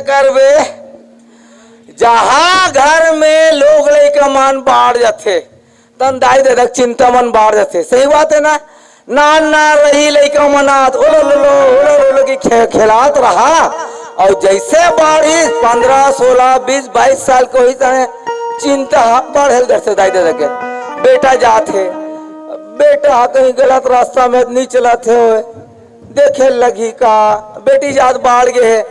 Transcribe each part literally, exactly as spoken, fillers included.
करबे, जहाँ घर में लोग लइका मन बाढ़ जाथे, तन दाई ददा के चिंता मन बाढ़ जाथे। सही बात हे ना? नान नान रही लइका मन आत, ओलो लो लो, ओलो लो लो की खे-, खेलात रहा। अउ जइसे बाढ़िस, पंद्रह, सोलह, बीस, बाईस साल के होही, तने चिंता ह बढ़े ल धरथे दाई ददा के। बेटा जात हे, बेटा ह कहीं गलत रास्ता में नइ चलत हे, देखे लगही का, बेटी जात बाढ़ गे हे,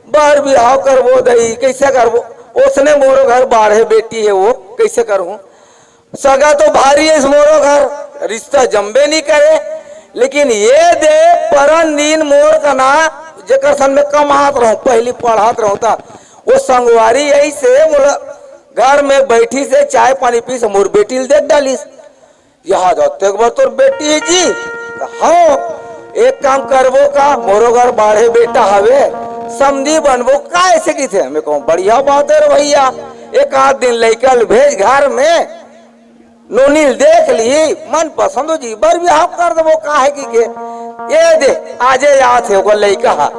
बर बिहाव करबो दई, कइसे करबो? ओसने मोरो घर बाढ़े बेटी हे वो, कइसे करहूँ? सगा तो भारी हे मोरो घर, रिश्ता जमबे नइ करे, लेकिन ये दे परन दिन मोर कना, जेकर सन में कमात रहूँ, पहिली पढ़त रहूँ त, वो संगवारी अइसे मोला घर में बइठिस हे, चाय पानी पीस, मोर बेटी ल देख डालिस। यहाँ तो तेक बर तोर बेटी हे जी। हाँ, एक काम करबो का, मोरो घर बाढ़े बेटा हवे, समधी बनबो का, अइसे किथे। मैं कहूँ, बढ़िया बात हे रे भइया, एक आध दिन लइका ल भेज घर में, नोनी ल देख ली, मन पसंद हो जी, बर बिहाव कर देबो, काहे कि के। ये दे, आजे जात हे ओकर लइका ह,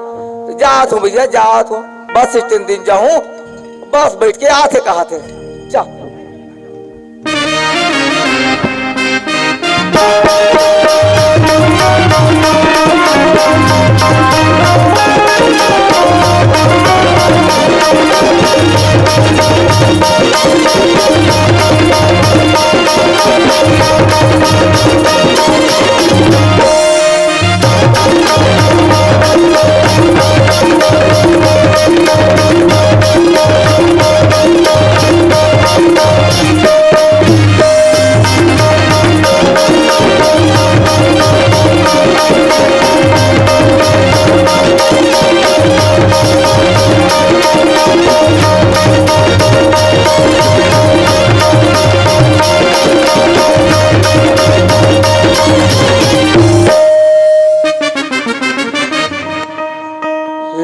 जात हूँ भइया, जात हूँ, बस स्टैंड दिन जाहूँ, बस बइठ के आथे कहाथे। चल।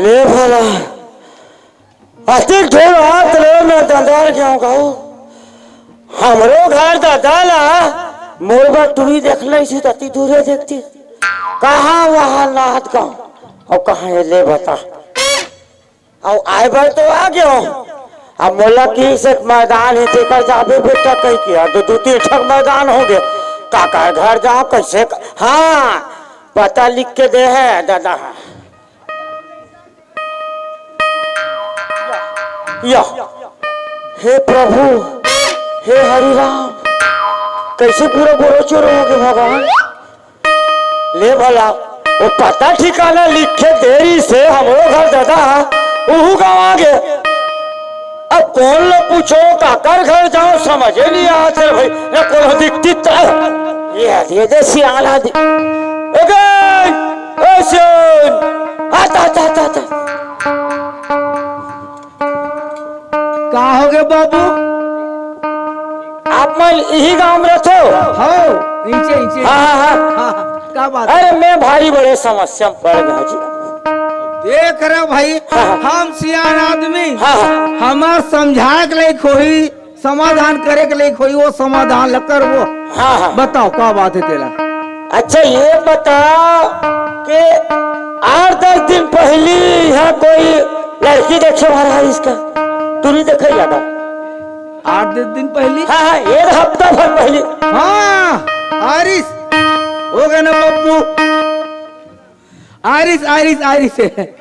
ले भला, अतिक ढेर हाथ ले मैं दंदार के हूँ कहू। हमरो घर ददा ला मोर बर टुरी देख लइसी, तती दूरे देखती। कहाँ वहाँ नाथ गाँव, अउ कहाँ ये ले बता। अउ आए बर तो आ गयो। अब मोला किहिस एक मैदान हे, तेकर जाबे बेटा कहि के, अब तो दू तीन ठक मैदान हो गए। काकर घर जाओ, कइसे क-, हाँ, पता लिख के दे हे ददा। या, हे प्रभु, हे हरि राम, कइसे पूरा बोरो चोरो हो गए भगवान? ले भला, वो पता ठिकाना लिख के दे रिहिसे, हमरो घर ददा, उहू गाँव आ गे। अब कोन ल पूछों, काकर घर जाओं, समझे नइ आत हे भई, न कोनो दिखती त। ये दे दे सियान आदमी। ए गे, ए सियान, आता, आता, आता, आता। का हो गे बाबू? आप मन इही गांव में रहिथो? हव, इहिंचे, इहिंचे। हाँ, हाँ, हाँ। हाँ, हाँ, का बात हे? अरे, मैं भारी बड़े समस्या में पड़ गेंव जी। देख रे भई, हाँ, हाँ। हम सियान आदमी, हाँ, हाँ। हमर समझाए के लइक होही, समाधान करे के लइक होही, वो समाधान ल करबो। हाँ, हाँ। बताओ, का बात हे तेला? अच्छा, ये बताओ कि आठ दस दिन पहिली इहाँ कोई लड़की देखे वाला हे इसका? टुरी देखे जादा। आठ दस दिन पहिली? हाँ, हाँ, एक हफ्ता भर पहिली। हाँ, आइस। हो गे ना पप्पू? आइस, आइस, आइस।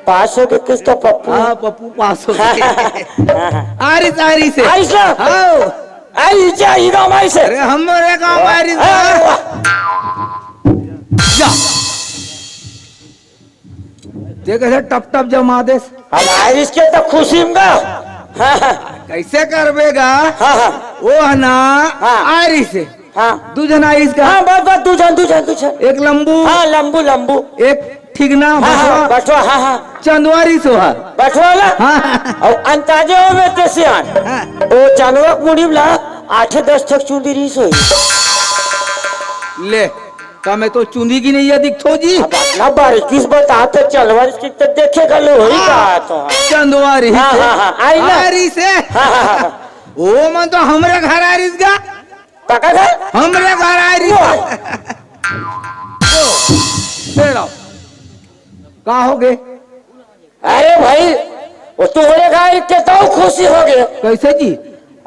पास हो गे कुछ तो पप्पू। हाँ, पप्पू पास हो गे। हाँ, हाँ, हाँ। आइस, आइस। आइस ना? हाँ। आइस, इही गांव आइस। अरे, हमरे गांव आइस। अरे, वाह। जा। देख, अइसे टप टप जमा देस। अब आइस के तो खुशी में गा। हाँ, हाँ। कइसे करबे गा? हाँ, हाँ। वो हे ना, हाँ। आइस। हाँ। दू झन आइस गा। हाँ, बस, बस, दू झन, दू झन, दू झन। एक लंबू। हाँ, लंबू, लंबू। एक ठीक ना, हाँ, हाँ, बठवा। बठवा, हाँ, हाँ। चंदवा रिहिस ओ हा। बठवा ला? हाँ। अउ अंदाजे हो में ते सियान। हाँ। ओ चंदवा के मुड़ी ला आठे दस ठक चुंदी रिहिस होही। ले। का मैं तो चुंदी गिनइया दिखथों जी? अब अतना बारीकी से बता तो चंदवा रिहिस कि तो देखे घलो होही हाँ। का तो। चंदवा रिहिस हाँ, हे। हाँ, हाँ, आइस ना। आइस हे। हाँ, हाँ, हाँ। ओ मन तो हमरे घर आइस गा। काकर घर? हमरे घर आइस। वाह। तेरा। का हो गे? अरे भई, वो तुम्हारे गाय के तो खुशी हो गए। कैसे जी?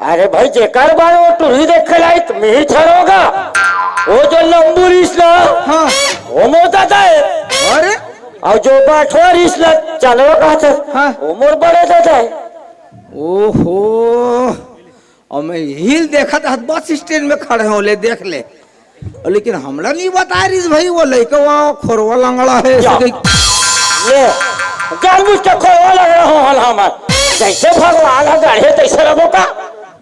अरे भाई, जेकर बार वो टुरी देख के लाई, तो मैं ही ठहरोगा। वो जो लंबू रिस ना, हाँ। वो मोर दादा है। अरे? और जो बाठवा रिस ना, चलो कहा था, हाँ। वो मोर बड़े दादा है। ओहो, और मैं हिल देखा था, बस स्टैंड में खड़े हो, ले देख ले। लेकिन हमला नहीं बता रही भाई, वो लइका वहाँ खोरवा लंगड़ा है, ऐसे क्या? कहीं। ले, जानबूझ के खोरवा लंगड़ा हो हल हमार। जैसे भगवान है गढ़े, तैसे रहो का?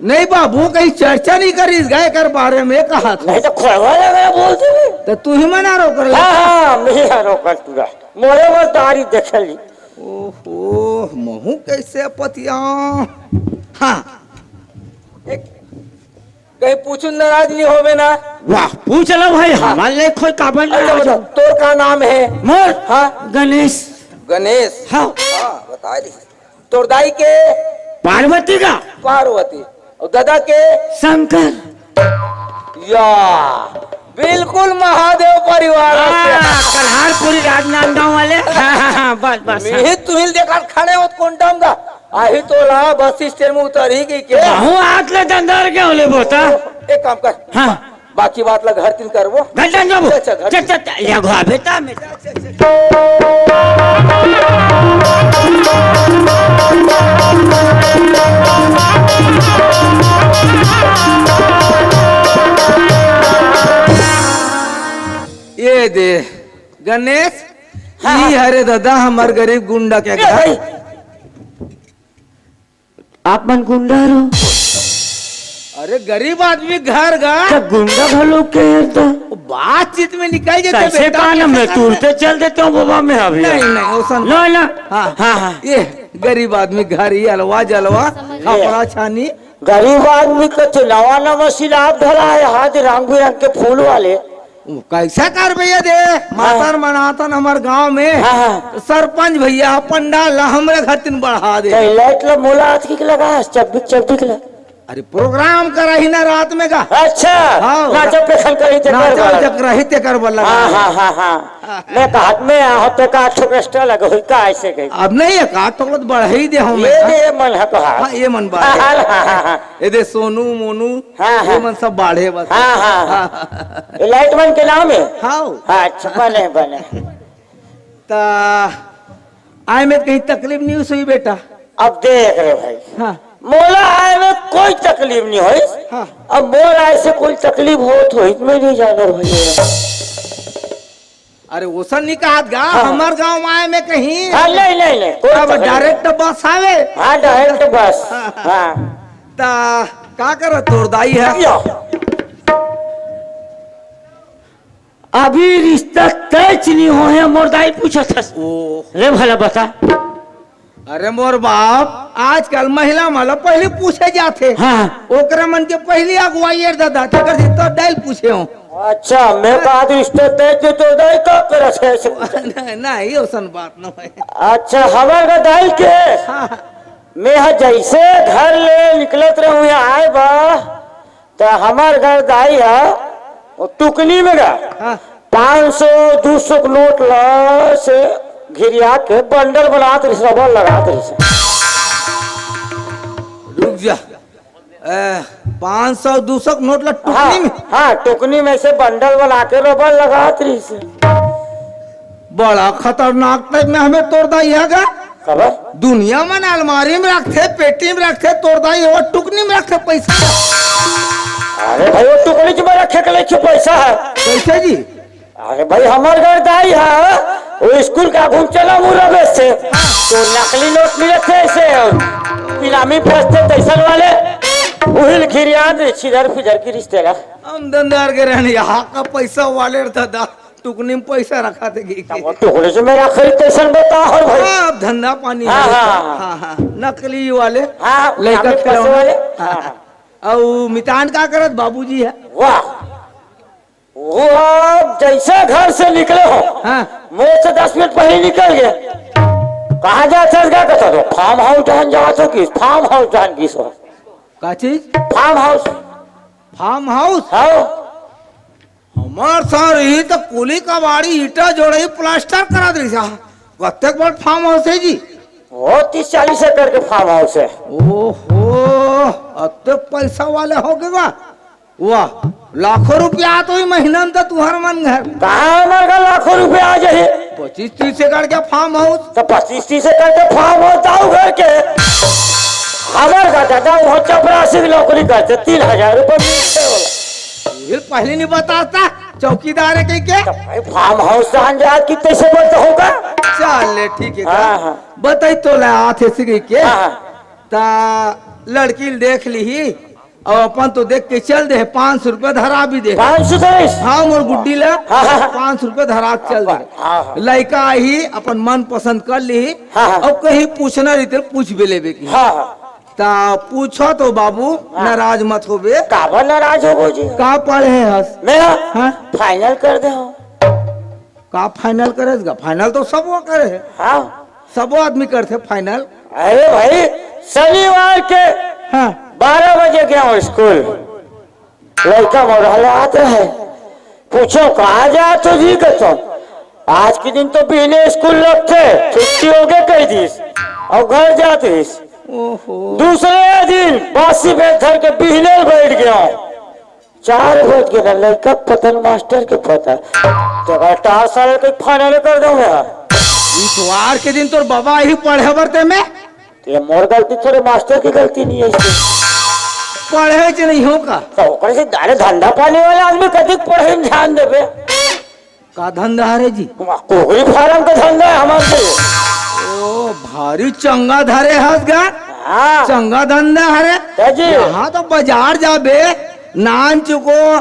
नहीं बाबू, कहीं चर्चा नहीं करी इस गाय कर बारे में, कहा था। नहीं तो खोरवा लंगड़ा बोलते भी। तो तू ही मना रो कर ले। हाँ, हाँ, मैं ही रोकन पूरा। मोरे वो दारी देख ली। ओहो, महू कैसे पतिया। हाँ। एक कहीं पूछू नाराज नहीं होवे ना। वाह, पूछ लो भाई, हाँ। हमारे लिए कोई काबल ना अच्छा, आ बता, जाओ। तोर का नाम है? मोर? हाँ। गणेश। गणेश? हाँ। हाँ, बता दी। तोर दाई के? पार्वती का? पार्वती। और दादा के? शंकर। या, बिल्कुल महादेव परिवार से। हाँ, कल्हारपुरी राजनांदगांव वाले। हाँ, हाँ, हाँ, बस, बस, हाँ। मिहित तुहिल देखा खड़े होत कोंडम दा। आही तोला बस स्टैंड में उतरही कहिके। कहूँ आत ले दंदर के होले बोता। एक काम कर। हाँ। बाकी बात ला घर तीन करबो। घर तीन जाबो। चल, चल, घर चल, तीन। चल, चल, या घुआ बेटा में। ये दे गणेश, हाँ, ई हाँ। हरे दादा हमर गरीब गुंडा के ए घर। भाई, आप मन गुंडा रहो। अरे गरीब आदमी घर गा। तो गुंडा घलो के तो। बातचीत में निकल जाते कैसे बेटा, कहा ना, कैसे मैं कहा? तुरते चल देता हूँ बाबा, मैं अभी। नहीं, नहीं, ओसन। लो ना। हाँ। हाँ, हाँ। ये गरीब आदमी घर ही अलवा जलवा, कपड़ा छानी। गरीब आदमी को तो नवा नवा सिलाब धरा है, हाथ रंग बिरंग के फूल वाले। कैसा कर भैया दे, मातर मनातन हमर गांव में हाँ, हाँ। सरपंच भैया पंडाल ला हमरे खातिर बढ़ा दे। तो लाइट ला मोला आज की लगा, चब्बिक चब्बिक ला। अरे प्रोग्राम करा ही ना रात में का। अच्छा, हाँ, नाचो पेशन करी ते नाचो कर जग रही ते कर बल्ला हाँ, हाँ, हाँ, हाँ। मैं कहा, मैं यहाँ पे का ठोक एक्स्ट्रा लगा हुई का ऐसे कही। अब नहीं है का, तो बढ़ ही दे हम ये ना। दे मन है तो हाँ। हाँ, ये मन बात है। हाँ, हाँ, हाँ, हाँ। ये दे सोनू, मोनू, हाँ, ये हाँ। मन सब बाढ़े बस। हाँ, हाँ, हाँ। हाँ। ये लाइट मन के नाम है? हाँ। हाँ, अच्छा, बने, बने। ता आए में कहीं तकलीफ नहीं हुई बेटा? अब देख रे भाई। हाँ। मोला आए में कोई तकलीफ नहीं हुई। हाँ। अब मोर आए से कोई तकलीफ होत होई, मैं नहीं जाना भाई। अरे ओसन नहीं कहत गा, हाँ। हमार गांव में आए में कहीं। हाँ, नहीं, नहीं, नहीं, कोई अब तकलीफ डायरेक्ट बस आवे। हाँ, डायरेक्ट बस। हाँ। हाँ। ता का कर तोर दाई है? या। अभी रिश्ता तय च नहीं हो है, मोर दाई पूछत हस। ओ। रे भला बता। अरे मोर बाप, आजकल महिला मन ला पहली पूछे जाथे। हाँ। ओकरे मन के पहली अगुवाई ए दादा, तेकर से तो दाई पूछे हो। अच्छा, मैं बात रिश्ते तय के तो दाई का करत है ऐसे? नहीं, नहीं, ओसन बात न है। अच्छा, हमार का दाई के? हाँ। मैं ह जैसे घर ले निकलत रहूं, यहाँ आए बा, त हमार घर दाई ह, वो टुकनी में गा, हाँ। पाँच सौ, दू सौ के नोट ला से घिरिया के बंडल बनात रहिस, रबर लगात रहिस। रुक जा। ए, पाँच सौ, दू सौ के नोट ला टुकनी हाँ, में? हाँ, टुकनी में से बंडल बना के रबर लगात रहिस। बड़ा खतरनाक टाइप में हमें तोर दाई है गा। खबर? दुनिया मन अलमारी में रखथे, पेटी में रखथे, तोर दाई वो टुकनी में रखथे पैसा। अरे भाई, वो टुकनी में रखे के लेके पैसा है। कैसे जी? अरे भाई, हमार घर दाई है, वो स्कूल का घूम चला मुरबे से, तो नकली नोट मिलत थे ऐसे, इनामी फंसते तैसन वाले, उहिल खिरियान रे, छिदर फिजर की रिश्ते ला। हम धंधार के रहने यहाँ का पैसा वाले रहता था, टुकनी में पैसा रखा थे कि तब वो टुकनी से मेरा खरीद तैसन बता हर भाई। हाँ, अब धंधा पानी हाँ, है। हाँ, हाँ। हाँ, हाँ, नकली वाले। हाँ, लड़का इनामी फंसे खिलौना। वाले। हाँ, हाँ। हाँ। और मितान का करत बाबूजी है? वाह। वो आप जैसे घर से निकले हो, हाँ। मोर से दस मिनट पहले निकल गए। कहाँ जात हस गा? कहता तो फार्म हाउस डहन जात हो कि फार्म हाउस डहन गिस हो। का चीज? Farm house. Farm house? हाँ। हमार सार ही तो कुली कबाड़ी ईटा जोड़ई प्लास्टर करा दे रही। कतेक बड़ फार्म हाउस है जी? वो तीस चालीस एकड़ के फार्म हाउस हे। ओहो, अत्ते पैसा वाले हो गे बा। वाह, लाखों रुपया आत होही महीना में तो तुहर मन घर। कहाँ हमर घर लाखों रुपया आ जाही? पच्चीस तीस एकड़ के फार्म हाउस। तो पच्चीस तीस एकड़ के फार्म हाउस दाऊ घर के। हमर घर दादा वो चपरासी की नौकरी करथे, तीन हजार रुपया मिलथे ओला। ये पहले नहीं बताता, चौकीदार हे कहिके। तो भाई फार्म हाउस जान जात कि कैसे बोलते होगा? चल ले, ठीक हे। हाँ, हाँ। बताई तो ला आथे से कहिके। हाँ, हाँ। ता लड़की ल देख लीही, अउ अपन तो देख के चल दे, पाँच सौ रुपया धरा भी दे। पाँच सौ तो नहीं? हाँ, मोर गुड्डी ला हाँ, हाँ, हाँ। पाँच सौ रुपया धरा के चल दे। हाँ, हाँ। लइका आही, अपन मन पसंद कर लीही, हाँ, हाँ। अउ कहीं पूछना रहिथे, पूछ भी लेबे की। हाँ, हाँ। ता पूछो तो बाबू, हाँ। नाराज मत होबे। काबर नाराज होबो जी? का पढ़े हस? मैं? हाँ। फाइनल कर दे हँव। का फाइनल करे हस गा? फाइनल तो सबो करे हे। हाँ। सबो आदमी करथे फाइनल। अरे भाई, शनिवार के हाँ। बारह बजे गेंव स्कूल। लइका मोर हलात रहे, पूछेंव, "कहाँ जात हो जी?" कहिथे, "आज के दिन तो बिहने स्कूल लगथे, छुट्टी होगे," कहि दिस, अउ घर जात रहिस। ओहो। दूसरे दिन बासी बेंत धर के बिहने बइठ गेंव। चार बज गे ना, लइका के पता न मास्टर के पता। तो बेटा साले के फाइनल कर देंव मैं। इतवार के दिन तोर बाबा आही पढ़े बर ते में। तो ये मोर गलती थोड़े, मास्टर की गलती नहीं है इसमें। पढ़े च नहीं हो का? तो ओकरे से दारे धंधा पानी वाला आदमी कतिक पढ़े में ध्यान देबे? का धंधा हरे जी? वाह, कुकरी फार्म का धंधा है हमारे। ओ, भारी चंगा धरे हस गा। हाँ। चंगा धंधा हरे। का जी? यहाँ तो बाजार जाबे, नान चुको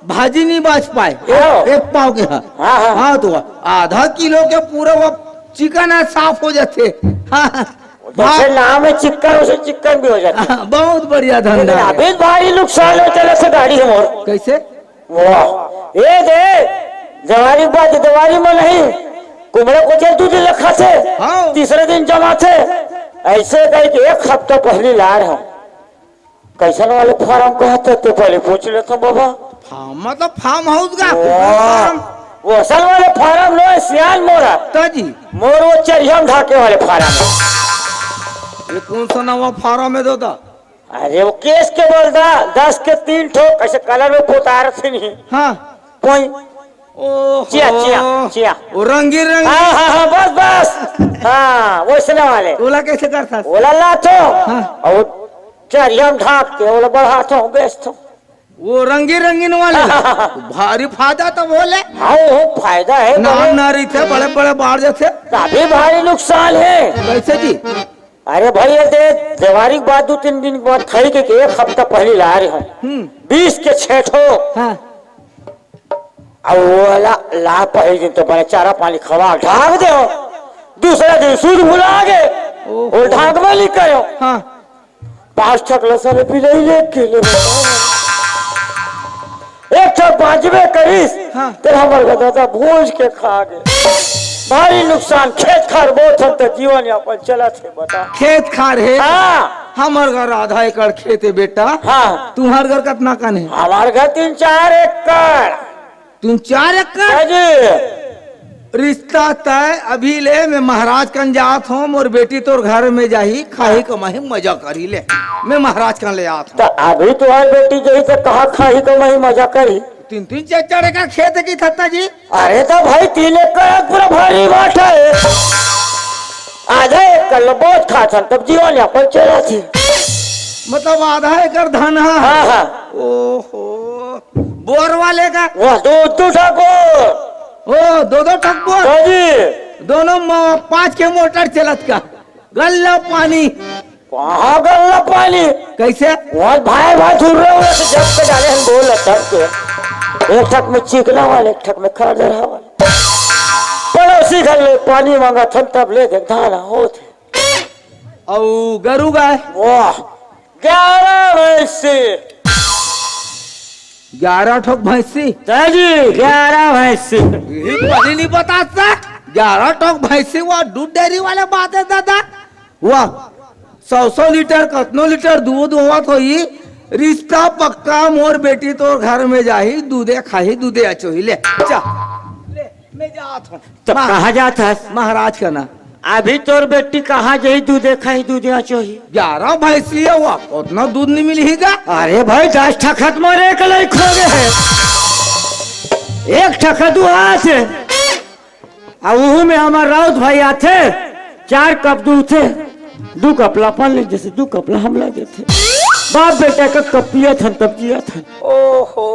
भाजी नहीं बाच पाए। हाँ। एक पाव के हाँ। हाँ, हाँ। हाँ, तो आधा किलो के पूरा वो चिकन है, साफ हो जाथे। हाँ। तो फिर नाम है चिक्कन, उसे चिक्कन भी हो जाता है। हाँ, बहुत बढ़िया धंधा लेकिन है। अभी भारी नुकसान हो चले से गाड़ी हमर। कैसे? वाह। ये दे, देवारी के बाद देवारी में नहीं, कुमड़ा को चल दू दिन रखा थे, हाँ। तीसरे दिन जमा थे, ऐसे कह के एक हफ्ता पहली लार हम। कैसन वाले फार्म कहत हे, ते पहले पूछ लेथंव बाबा। फार्म मतलब फार्म हाउस का? वाह। फार्म। वो असल वाले फार्म नो हे, सियान मोरा। का जी? मोर वो चरिया में ढाके वाले फार्म हे। ये कौन सा नवा फार्म हे दादा? अरे वो केस के बोल दा, दस के तीन ठो, कैसे कलर में पोतार थे नहीं। हाँ। कोई ओहो। चिया, चिया, चिया। वो रंगी रंगी। हाँ, हाँ, हाँ, बस, बस। हाँ, वैसने वाले। ओला कैसे करथस? ओला लाथो। हाँ। अउ चरिया में ढाक के ओला बढ़ाथो, बेचथो। वो रंगी रंगीन वाले ला। भारी फायदा तो बोले। हाँ, वो फायदा है, नान बड़े ना रहिथे, बड़े बड़े बाढ़ जाथे। तभी भारी नुकसान है। कैसे जी? अरे भाई, ये दे, देवारी के बाद दू तीन दिन के बाद खाई के, के एक हफ्ता पहली ला रहे हो। हम्म। बीस के छेठो। हाँ। अब वो वाला ला पहली दिन तो बने चारा पानी खवा ढाक दे हो। दूसरा दिन सूद भुला गए। ओहो। वो ढाक में नहीं करो। हाँ। पाँच ठक लसन बिलाई ले के ले बताओ। एक ठक बाजबे करिस, हाँ। तेरा हमर का दादा भोज के खा गए। भारी नुकसान, खेत खार बोथन त जीवन यापन चलत हे, बता। खेत खार हे? हाँ। हमर घर आधा एकड़ खेत हे बेटा। हाँ। तुम्हर घर कतना कन हे? हमार घर तीन चार एकड़। तुम चार एकड़? हाँ जी। रिश्ता तय अभी ले, मैं महाराज कन जात हूँ, मोर बेटी तोर घर में जाही, खाही कमाही मजा करी ले। मैं महाराज कन ले आत हूँ। तो अभी तुम्हारी बेटी जाही तो कहाँ खाही कमाही मजा करी? तीन तीन चार चार एकड़ खेत हे कि थत्ता जी? अरे तो भाई तीन एकड़ पूरा भारी बात है। आधा एकड़ लो बहुत खाथन तब जीवन यापन चला थी। मतलब आधा एकड़ धन है? हाँ, हाँ। ओहो, बोर वाले का? वाह, दो, दो ठक बोर। ओ, दो, दो ठक बोर? हाँ जी। दोनों म-, पाँच के मोटर चलत का? गल्ला पानी। कहाँ गल्ला पानी? कैसे? वहाँ भाई, भाई, दूर रहो, वहाँ से जब के डाले हम बोल तब के। एक ठक में चिकना वाले, एक ठक में खरदरा वाले। पड़ोसी घर ले पानी मांगा थन, तब ले देख धान होत हे। अउ गरु गाय? वाह, ग्यारह भैंसी। ग्यारह ठोक भैंसी? दाजी, ग्यारह भैंसी। ये पहले नहीं बता था। ग्यारह ठोक भैंसी, वाह, दूध डेयरी वाले बात है दादा। वाह, सौ सौ लीटर, कतनो लीटर दूध होवत होही। रिश्ता पक्का, मोर बेटी तोर घर में जाही, दूधे खाही, दूधे अचोही। ले, जा। ले, मैं जात हूँ। तो महा-, कहाँ जात हस? महाराज कना। अभी तोर बेटी कहाँ जाही, दूध खाही, दूध यहाँ चोही। ग्यारह भैंसी हे, वो उतना दूध नहीं मिलही गा। अरे भाई, दस ठा खत मोर एक लइक हो गे हे। एक ठा खत दुहाथे। आ उहू में हमर राउत भाई आथे, चार कप दूथे, दू कप ला अपन ले जथे, दू कप ला हमला देथे। बाप बेटा का कप पियत हन, तब जियत हन। ओहो।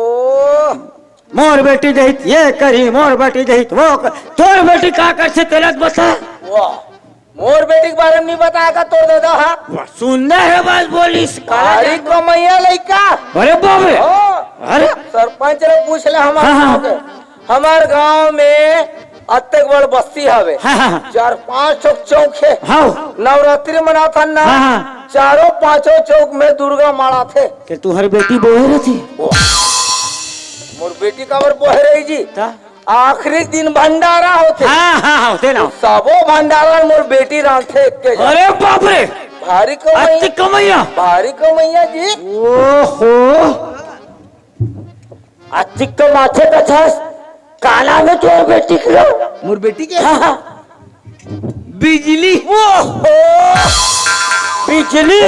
मोर बेटी जाही त ये करही, मोर बेटी जाही त वो कर। तोर बेटी का करथे तेला त बता। वाह, मोर बेटी के बारे में नहीं बताय का तोर दादा हा? वाह, सुंदर हे बस बोलिस। काला भारी जान- कमइया लइका। अरे बाप रे। हाँ। अरे। सरपंच ले पूछ ले हमर हाँ, हाँ। गाँव के। हमर गाँव में अतेक बड़ बस्ती हवे। हाँ, हाँ, हाँ। चार पांच ठो चौक हे। हाँ। नवरात्रि मनाथन ना। हाँ, हाँ। चारों पांचों चौक में दुर्गा माँ आथे। के तुहर बेटी बोहे रहिथे? मोर बेटी काबर बोहे रही जी? ता? आखिरी दिन भंडारा होथे। हाँ, हाँ, हाँ, होथे ना। सबो भंडारा मोर बेटी रांधथे एक के जन। अरे बाप रे। भारी कमइया। अति कमइया। भारी कमइया जी। ओहो। अति कमाथे कथस। का नाम हे तोर बेटी के? मोर बेटी के? हाँ, हाँ। बिजली। ओहो। बिजली।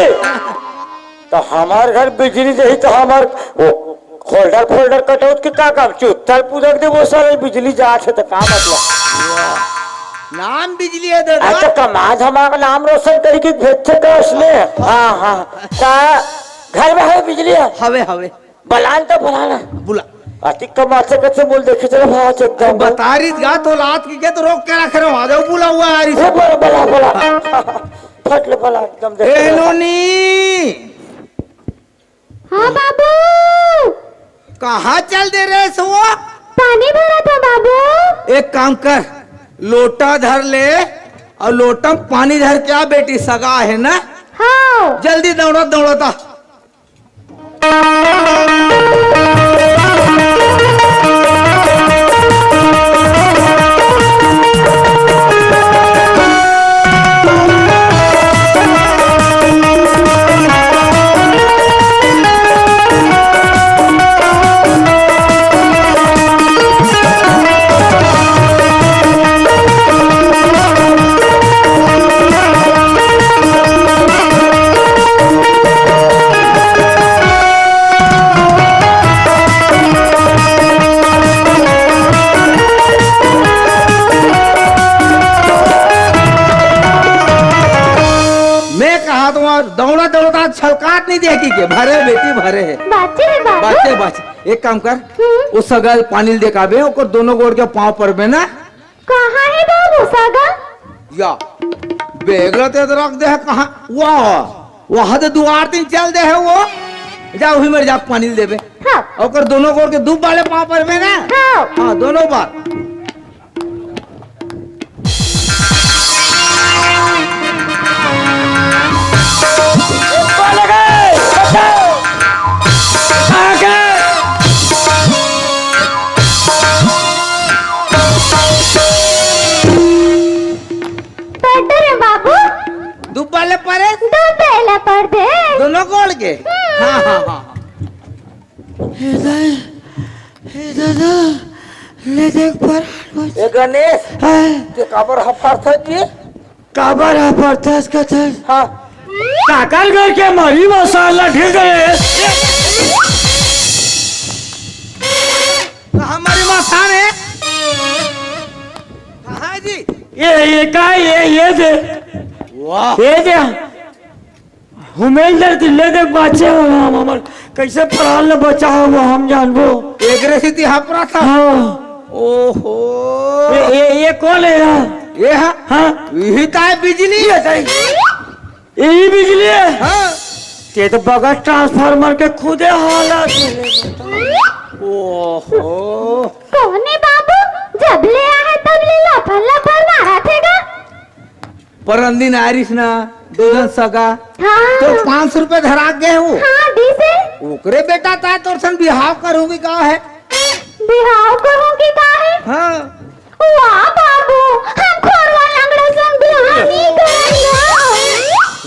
त हमर घर बिजली नहीं त हमर वो होल्डर फोल्डर कटउत के का काम? चुत्तर पुदक देबो साले, बिजली जात हे त का मतलब? नाम बिजली हे दादा। अच्छा, कमा धमा के नाम रोशन करी के भेजथे का उसने? हाँ, हाँ। का घर में हे बिजली हे? हवे, हवे। बलान त बलाना। बुला। अति कमाथे कथे बोल देखे चलो भाव एकदम। बता रही गा तो लात की के तो रोक के रख रहे हो, आ जाओ बुला हुआ आ रही। ए, बोला, बोला, बोला। फट ले बोला एकदम देखे। ए नोनी। हाँ बाबू। कहाँ चल दे रहे सो? पानी भरा था बाबू। एक काम कर, लोटा धर ले और लोटा में पानी धर के आ बेटी, सगा हे ना। हाँ। जल्दी दौड़ा दौड़ता। मैं कहा तो वहाँ दौड़ा दौड़ा छलकात नहीं देखी के, भरे बेटी भरे हे। बाचे हे बाबू। बाचे, बाचे। एक काम कर, हम्म। वो सगा ल पानी ल देखाबे, ओकर दोनों गोड़ के पाँव परबे ना। कहाँ हे बाबू सगा? या, बेगला ते तो रख दे हे कहाँ? वाह, वहाँ तो दुआर तीन चल दे हे वो। जा, वही मेर जा, पानी ल देबे। हाँ। ओकर दोनों गोड़ के दू बाले पाँव परबे ना। हाँ। हाँ, दोनों बार। पढ़ दे रे बाबू। दुब्बा ले परे? दुब्बा ले पढ़ दे। दोनों गोड़ के? हम्म। हाँ, हाँ, हाँ, हाँ। हे दाई, हे दादा, ले देख पर ए गणेश, हाँ। ते काबर हफरथस जी? काबर हफरथस कथस? हाँ। काकर घर के मरी मसाला ढील गए। कहाँ मरी मसाले? कहाँ जी? ये, ये का, ये, ये दे। वाह। ये दे। हुमेल दर दिल्ले दे बाचे हो हम, हमर कैसे प्राण ले बचा हो वो हम जानबो। एकरे सेती हफरा था। हाँ। ओहो। ये, ये, ये कौन है यार? ये हा? हाँ। यही तो है बिजली। ये तो है। यही बिजली है? हाँ। ते तो बगैर ट्रांसफार्मर के खुदे हालत है। ओहो। कौन है बाबू? जब ले आए तब ले लफर लफर मारा थेगा। परन दिन आरिस ना, दू झन सगा। हाँ। तो पाँच सौ रुपया धरा गे हे वो। हाँ, दिस हे। ओकरे बेटा ता तोर सन बिहाव करहूँ कि का हे? बिहाव करहूँ कि का हे? हाँ। वाह बाबू, हम खोरवा लंगड़ा संग बिहाव नहीं करेंगे।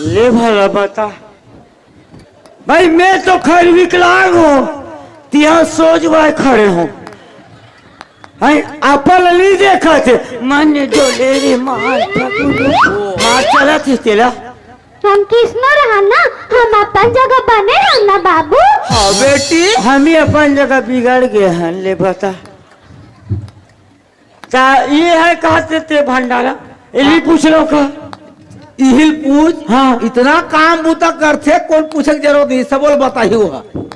ले भला बता। भाई, मैं तो खैर विकलांग हूँ, तिहा सोच भाई खड़े हो। हैं, अपन ल नहीं देखत हे। मन डोले रे मार फगुन। मार चलत हे तेला। हम किसनो रहन ना, हम अपन जगह बने रहन ना बाबू। हाँ बेटी। हम ही अपन जगह बिगड़ गए हन, ले बता। का ये है कहते ते भंडारा? इली पूछ लो का? इहिल पूछ। हाँ। इतना काम बूता करथे, कोन पूछे के जरूरत नहीं, सब ल बताही वो।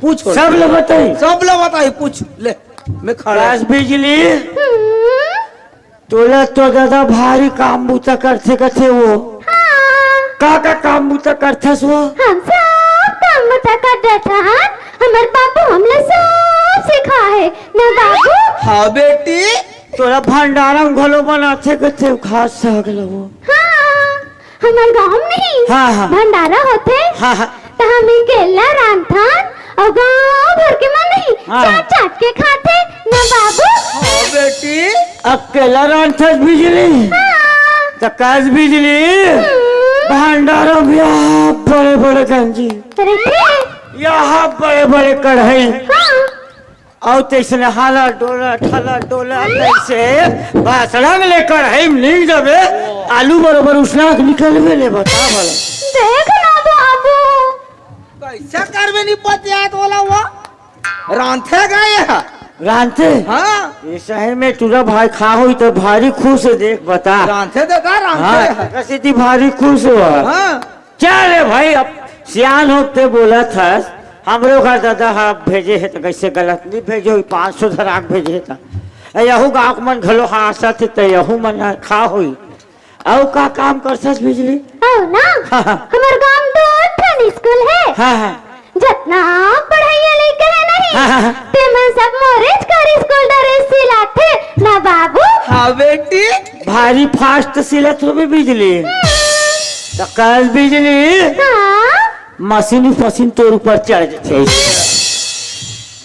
पूछ। सब ल बताही? सब ल बताही, पूछ ले। मैं खड़ा। कास बिजली, हम्म। तोला तो दादा भारी काम बूता करथे कथे वो। हाँ। का का काम बूता करथस वो? हम सब काम बूता कर देथन। हमर बाबू हमला सब सिखाए हे ना बाबू। हाँ बेटी। तोला भंडारा म घलो बनाथे कथे खास साग ल वो। हाँ। हमर गाँव में नहीं, हाँ, हाँ। भंडारा होथे, हाँ, हाँ। त हम अकेला रांधथन अउ गाँव भर के मन नहीं हाँ। चाट चाट के खाथे ना बाबू। हाँ बेटी। अकेला रांधथस बिजली? हाँ। त कास बिजली? हम्म। भंडारा में यहाँ बड़े बड़े गंजी। अरे रे। यहाँ बड़े बड़े कढ़ाई। हाँ। अउ तइसने हाला डोला, ठला डोला, तइसे बासड़ा में ले कढ़ाई में नीक जबे, आलू बरोबर उसना के निकलबे ले, बता भला। देख ना बाबू। कइसे करबे नहीं पतियात वाला वो? रांधथे का ये? रांधथे? हाँ। ये शहर में टूरा भाई खा होही त भारी खुश हे, देख बता। रांधथे दादा, रांधथे। हाँ, कसी थी भारी खुश हो। हाँ। चल रे भाई, अब सियान होके बोलत हस, हमरो घर दादा ह भेजे हे त कइसे गलत नहीं भेजे होही, पाँच सौ धरा के भेजे हे त। ए, यहू गाँव के मन घलो हाँसत हे त यहू मन ह खा होही। अउ का काम करथस बिजली? अउ ना, हाँ, हाँ। हमर गाँव में दो ठन स्कूल हे। हाँ, हाँ। जतना पढ़इया लइका हे नहीं, हाँ, हाँ, हाँ। तेमन सब मोरेच कर स्कूल ड्रेस सिलाथे ना बाबू। हाँ बेटी। भारी फास्ट सिलत होबे बिजली। त कल बिजली हाँ। मशीन फशीन तोर ऊपर चढ़ जथे।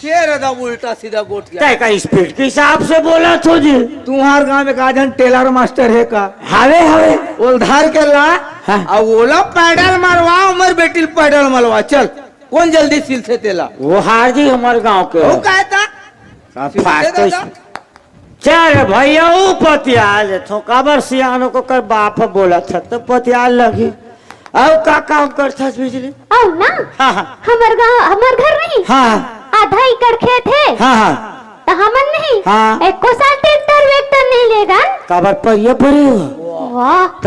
के रे दा उल्टा सीधा गोठ गया। तय का स्पीड के हिसाब से बोलत हो जी। तुम्हार गांव में का जन टेलर मास्टर हे का? हवे, हवे। ओल धर के ला, हाँ। अब ओला पैडल मरवा, हमर बेटी ल पैडल मरवा, चल। कोन जल्दी सिलथे तेला? वो हार जी हमर गांव के। वो कहता? का सिलथे फास्ट दादा? चल भैया, ऊ पतिया लेथों, काबर सियान हो के ओकर बाप ह बोलत हे, त पतिया लगही। अउ का काम करथस बिजली? अउ ना, हाँ, हाँ। हमर गाँव, हमर घर नहीं, हाँ, हाँ। आधा एकड़ खेत हे, हाँ, हाँ। त हमन नहीं, हाँ। एको साल ट्रैक्टर वेक्टर नहीं लेगन। काबर परिया परे हो? वाह। त?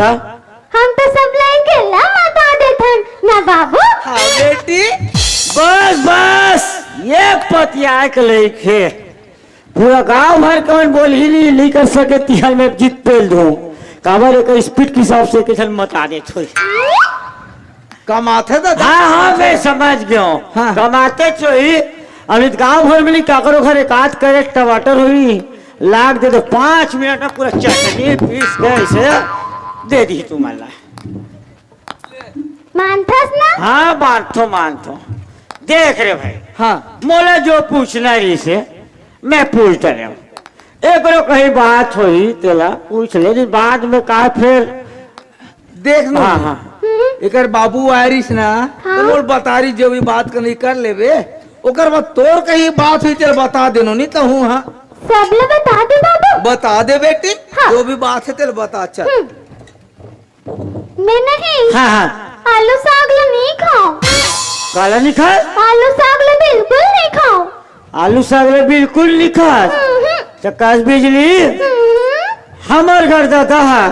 हम तो सब लइके ला मता देथन ना बाबू। हाँ बेटी। बस, बस, ये पतिया के लइके पूरा गांव भर के मन बोलही नहीं, नहीं कर सके, तिहल में जीत पेल दूं। काबर एक स्पीड के हिसाब से किसन मता देत होई। कमाथे तो हाँ, हाँ, मैं समझ गयो। हाँ। कमाथे चोही। अभी गांव भर में नहीं, काकरो घर एक आध कैरेट टमाटर होई, लाग दे तो पाँच मिनट में पूरा चटनी पीस के ऐसे दे दी तुमन ला। मानथस ना? हाँ, मानथो, मानथो। देख रे भाई, हाँ। मोला जो पूछना रहिसे, मैं पूछ डरेंव। एकरो कहीं बात होही, तेला पूछ ले, नहीं बाद में का फेर। देख लो, हाँ, हाँ। हम्म। एकर बाबू आय रहिस ना, हाँ। तो मोर बता रही, जो भी बात करनी कर लेबे, ओकर बाद तोर कहीं बात होही, तेला बता देनो, नहीं तो हूँ, हाँ। सब ला बता दे बाबू। बता दे बेटी, हाँ। जो भी बात हे, तेला बता, चल। हम्म। मैं नहीं। हाँ, हाँ। आलू साग ला नहीं खाओ। काला नहीं खाए? आलू साग ला बिल्कुल नहीं खाओ। आलू साग ला बिल्कुल नहीं खास। हम्म। चकास बिजली, हम्म। हमर घर दादा हा,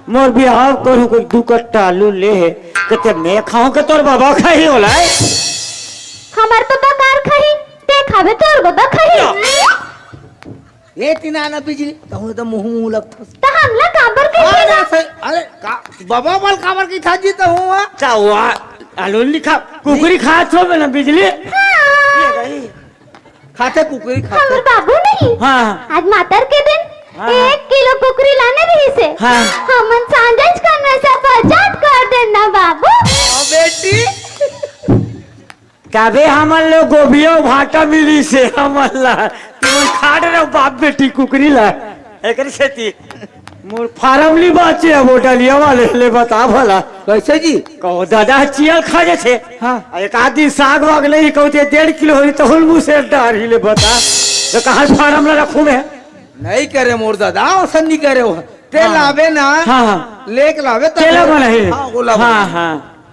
मोर बिहाव करू कोई दू कट्टा आलू ले हे, कते मैं खाऊं के तोर बाबा खाही ओला? हमर बाबा कार खाही, ते खाबे तोर बाबा खाही। ए, तिना ना बिजली, तहूँ तो मुँह मुँह लगथस। त हमला काबर कहिथे अरे, ना? सही, अरे, का, बाबा बल काबर की था जी तहूँ, हाँ? का हुआ? आलू नहीं खा, कुकरी खात हो ना बिजली? हाँ। ये गई। खाथे कुकरी, खाथे। हमर बाबू नहीं। हाँ। आज मातर के दिन हाँ। एक किलो कुकरी लाने रहिसे। हाँ। हमन सांझ करने से बचत कर देना बाबू। हाँ, बेटी। तबे हमन लो गोभियो भाटा मिलिसे हमन ला। तुमन खाट रहो बाप बेटी कुकरी ला। एकरे सेती मोर फारम ली बाचे हे, वो डलिया वाले ले बता भला। कैसे जी? कहो दादा चियल खा जथे। हाँ। एक आध दिन साग वाग नहीं कहते डेढ़ किलो होई तो हुल मुसे डार ही ले बता। तो कहाँ फारम ला रखूँ मैं? नहीं करे मोर दादा, असन नहीं करे हो। ते हाँ। लावे ना, हाँ, हाँ। लेके लावे तब तेला ले। बना है। हाँ, ओला हाँ, बना। हाँ।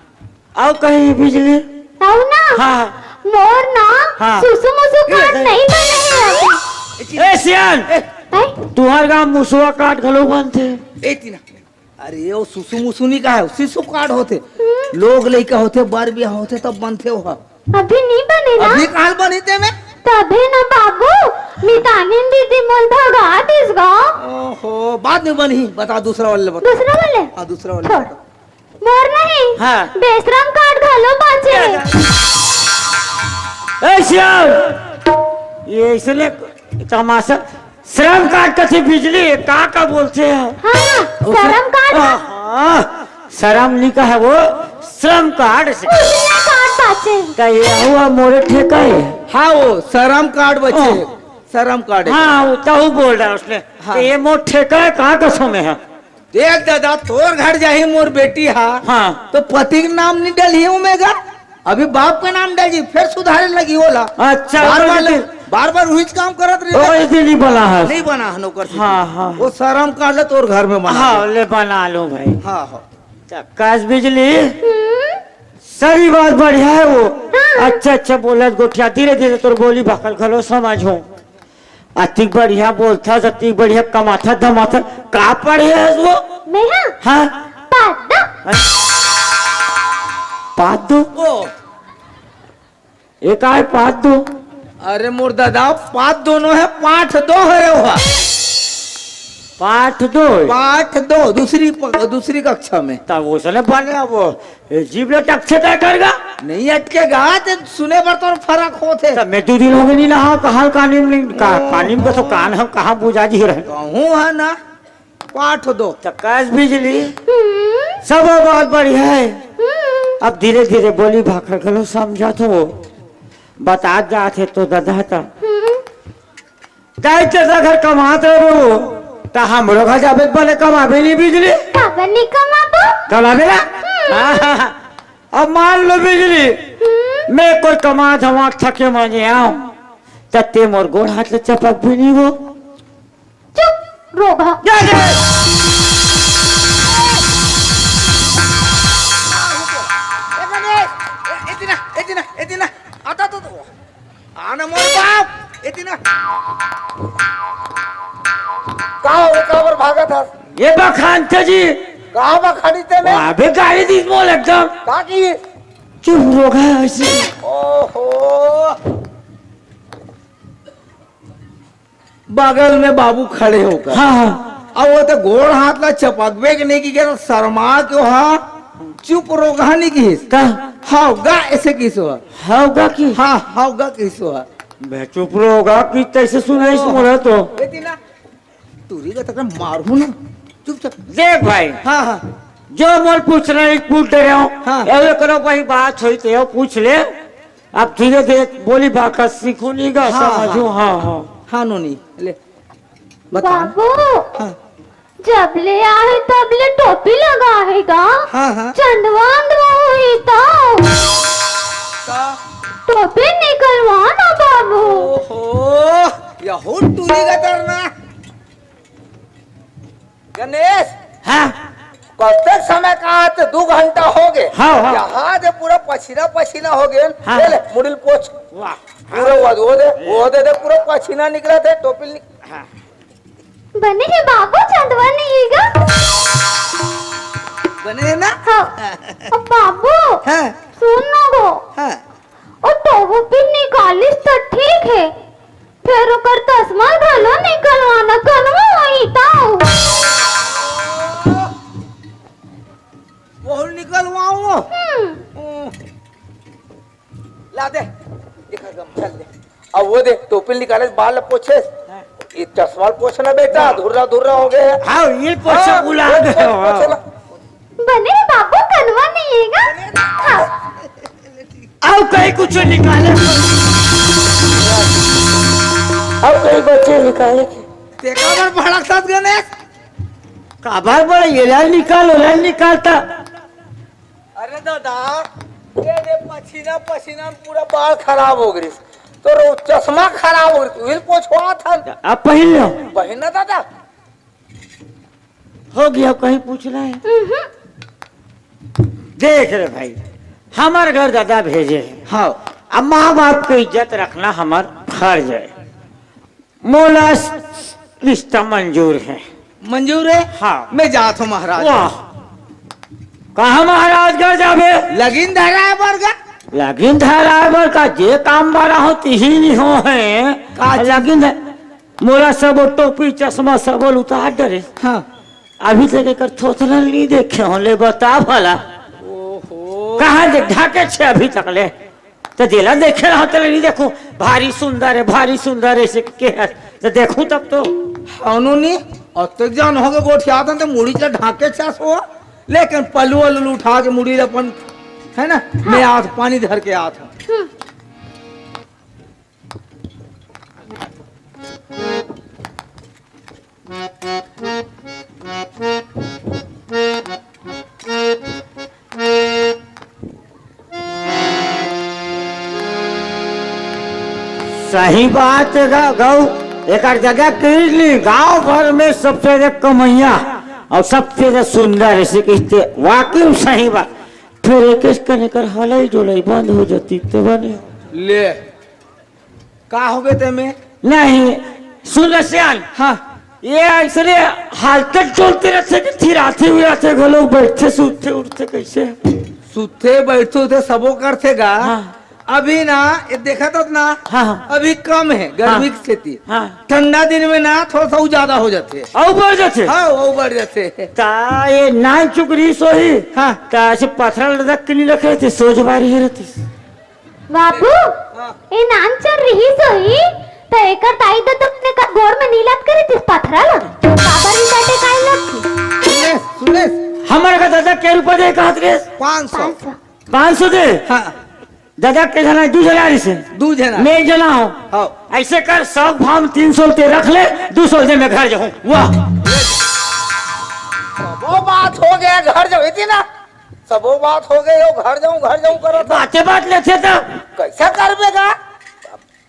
अउ कहीं बिजली? अउ ना, हाँ। मोर ना हाँ। सुसु मुसु ए, कार्ड ए। नहीं बने हे अभी। ए, सियान! ए। हैं? तुहर गाँव मुसुआ कार्ड घलो बनथे। ए, तीना। अरे, वो सुसु मुसु नहीं का है, शिशु कार्ड होथे। हम्म। लोग लइका होथे, बर बियाह होथे, तब बनथे वो ह। अभी नहीं बने ना? अभी काल बनी ते में? तभे ना बाबू, मितानिन दीदी मोल भगा दिस गा। ओहो, बाद में बनही, बता दूसरा वाले बता। दूसरा वाले? हाँ, दूसरा वाले छोड़। बता। मोर नहीं, हाँ। बेशरम कार्ड घलो बाचे। ए श्याम, ये इसने तमाशा, श्रम कार्ड कथे बिजली, का का बोलथे? हाँ, उसे- शरम कार्ड। हाँ, हाँ, शरम नहीं कहा वो, श्रम कार्ड से। उसने कार्ड बाचे। का ये हुआ मोरे ठेका है? हाँ, वो शरम कार्ड बचे, हाँ। शरम कार्ड है। हाँ, वो तो बोल रहा है उसने। हाँ। तो ये मोर ठेका है, कहाँ कसम है? देख दादा, तोर घर जाही मोर बेटी हा, हाँ। तो पति के नाम नहीं डलही उमे गा, अभी बाप के नाम डलही, फिर सुधारे लगी ओला। अच्छा, बार बार ओकर ले, सेती। बार बार उहीच काम करत रही। ओकर सेती नहीं बना है। नहीं बना है नौकर से। हाँ, हाँ। वो शरम कार्ड ले तोर घर में बना हाँ, दे। ले बना लो भाई। हाँ, हाँ। चक्कास बिजली। हम्म। सही बात, बढ़िया है वो। हाँ। अच्छा, अच्छा बोलत गोठिया, धीरे धीरे तोर बोली भाखा ल घलो समझहूँ। अतिक बढ़िया बोलथस, अतिक बढ़िया कमाथस धमाथस। का पढ़े हस वो? मैं हाँ? हाँ। पाँच दो। पाँच दो? ओ। ये का है पाँच दो? अरे मोर दादा, पाँच दो नो है, पाठ दो हरे वो। पाठ दो? पाठ दो, दूसरी प-, दूसरी कक्षा में। तब उसने बने अब ए, जीभ ले टकथे तय कर गा। नहीं अटकेगा, ते सुने बर तो फरक होथे। त मैं दू दिन होगे नहीं नहाव, कहाँ कानी में नहीं, का, ओ। कानी में तो कान हम कहाँ बुझा जी रहे। कहूँ है ना, पाठ दो। त कस बिजली, हम्म। सब बात बढ़िया है। हम्म। अब धीरे धीरे बोली भाखा घलो समझत हो, बतात जात हे तो ददा त। हम्म। दाई तेरा घर कमात रहो, त हमरो घर जाबे त बने कमाबे नहीं बिजली। काबर नहीं कमाबो? कमाबे ना? हम्म। हाँ, हाँ, हाँ। अब मान लो बिजली, हम्म। मैं कोई कमा धमा थके माने आऊं, त ते मोर गोड़ हाथ ले चपक भी नहीं हो। चुप, रोगहा। जा, जा। ए, गणेश, ए, इतना, इतना, इतना, आता तो, तो। आना मोर बाप, इतना। का हो, काबर भागत हस? ये बखानथे जी। का बखानी तेने? अबे गाली दीस मोल एकदम। का की? चुप रोगहा ऐसे। ओहो। बगल में बाबू खड़े होकर। हाँ, हाँ। अब वो तो गोड़ हाथ ला चपकबे के नहीं की, के शर्मा के हा, चुप रोगहा नहीं किस। का? हाव गा ऐसे किस हो? हाव गा की? हाँ, हाव गा किस हो? बे चुप रोगहा की तैसे सुनाइस हाँ। मोला तो। बेटी ना, तुरी का तक मारू ना, चुपचाप। देख भाई, हाँ, हाँ। जो मोल पूछना है, पूछ दे रहे हो। हाँ। ये करो भाई, बात होई तो ये पूछ ले। अब धीरे धीरे बोली भाखा सीखू नहीं गा, हाँ, समझू, हाँ। हाँ, हाँ। हाँ, नोनी, ले। बता ना। बाबू, हाँ। जब ले आहे तब ले टोपी लगा हे गा। हाँ, हाँ। चंदवा अंदवा होही तो। का? टोपी निकलवा ना बाबू। ओहो, यहू टूरी का तरना। गणेश, हाँ। कतेक समय का आते, दू घंटा होगे। हाँ, हाँ। यहाँ दे पूरा पसीना पसीना होगे। हाँ। ले, ले, मुड़ी ल पोछ। वाह। पूरा वो, वो दे, वो दे, दे, पूरा पसीना निकलथे, टोपी ल निक-, हाँ। बने हे बाबू, चंदवा नहीं हे गा। बने हे ना? हाँ। अब बाबू, हाँ। सुन ना गो। हाँ। ओ टोपी निकालिस त ठीक हे, फेर ओकर चश्मा घलो निकलवाना, कनवा होही तौ। वहू निकलवाऊं। हम्म। ओ। ला दे, देखा गमछा ले। अब वो दे, टोपी निकाले, बाल पोछे। हाँ। ये चश्मा पोछना बेटा, हाँ। धुर्रा धुर्रा हो गया है। हाँ, ये पोछा हाँ, बुला ये दे। पोछ, पोछ ला। बने बाबू, कनवा नहीं हे गा? हाँ। अउ कहीं कुछ निकाले। अउ कहीं बचे निकाले। ते काबर भड़कत गणेश? काबर बड़े ये लाल निकाल, वो लाल निकालता। अरे दादा, ये दे पसीना, पसीना में पूरा बाल खराब हो गइस। तोर चश्मा खराब हो गे, उही ल पोछवात हन। अब पहिन लो। पहिन ना दादा। हो गया, कहीं पूछना है? देख रे भाई, हमर घर दादा भेजे हैं। हाँ। अब माँ बाप के इज्जत रखना हमर फर्ज है। मोला रिश्ता मंजूर है। मंजूर है? हाँ। मैं जात हूँ महाराज। वाह, कहाँ महाराज घर जाबे? लगिन धराए बर गा। लगिन धराए बर का, जे काम बारा हो तिही नहीं हो है। का चीज? लगिन धर-, मोला सब टोपी चश्मा सब उतार डरे। हाँ। अभी तक एकर थोथना नहीं देखे हो, ले बता भला। ओहो। कहाँ दे ढाके छे अभी तक ले? त जेला देखे रहा तेला नहीं देखूं, भारी सुंदर है, भारी सुंदर है, ऐसे के है, त देखूं तब तो। हाँ, उन्होंने अतक जान हो गए गोठियात हन त मुड़ी ला ढाके छस हो, लेकिन पल्लू वल्लू उठा के मुड़ी ला अपन, है ना, हाँ। मैं आत पानी धर के आत हूँ। सही बात है गा-, गऊ, एकर जगह कीर्ति गांव भर में सबसे ज्यादा कमैया और सबसे ज्यादा सुंदर, ऐसे कहते, वाकई में सही बात। फिर एक एक कने कर हलई डोलई बंद हो जाती तो बने। ले, का हो गए ते में? नहीं, सुन रे सियान। हाँ। ये ऐसने हालत चलते रहते कि थिराते हुए आते घलो, बैठते, सूतते, उठते कैसे? सूतते, बैठते, उठते सबो करते गा। हाँ। अभी ना, ये देखा तो ना, हाँ, हाँ। अभी कम है, गर्मी हाँ। की स्थिति। हाँ। ठंडा दिन में ना, थोड़ा सा उ ज्यादा हो जाते हैं। और बढ़ जाते? हाँ, वो बढ़ जाते हैं। ता ये नान चुकरी सोही। हाँ। ता ऐसे पथरा लटक के नहीं रखे थे, सोच बारी है रहती। बाबू, हाँ। ए नान चल रही सोही, त एकर दाई ददा मन एकर गोड़ में नी लटके रहितिस पथरा ल। काबर नी काटे काई लगथे? सुनेस, सुनेस। हमर का दादा के रुपया दे कहत रे? पाँच सौ। पाँच सौ। पाँच सौ दे? हाँ। दादा के जना दू जना रहिसे। दू जना। मैं एक जना हूँ। हाँ। ऐसे कर, सौ भाव तीन सौ ते रख ले, दू सौ दे मैं घर जाऊँ। वाह। वो बात हो गया, घर जाओ, इतनी ना। सबो बात हो गए, यो घर जाऊं, घर जाऊं करत हे। बाते बात लेथे त। कैसे करबे गा?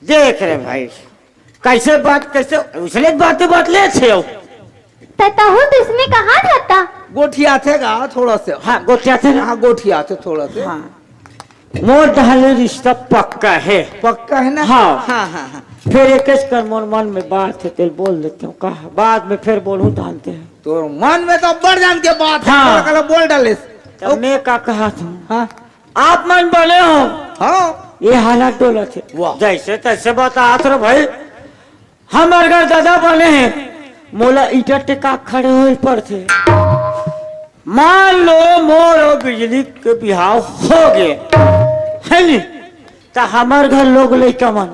देख रे भाई, कैसे बात, कैसे उसने बाते बात लेथे हो। त तहु तो इसमें कहाँ था? गोठियाथे गा थोड़ा से। हाँ, गोठियाथे ना। हाँ, गोठियाथे थोड़ा से। हाँ। मोर डहर ले रिश्ता पक्का है। पक्का है ना? हाँ। हाँ, हाँ, हाँ। फिर एक कर मोर मन में बात है, तेल बोल देते हो, कहा बाद में फिर बोलूं, जानते हैं। तोर मन में तो अब्बड़ जान के बात हे, हाँ। कला कला बोल डालेस। तब मैं का कहा था? हाँ। आप मन बने हो। हाँ। ये हालत डोलत हे। वाह। जैसे तैसे बतात रहो भाई। हमर घर दादा बने हैं, मोला ईटा टेका खड़े होए पड़थे। मान लो मोर और बिजली के बिहाव हो गए, है नी? त हमर घर लोग लइका मन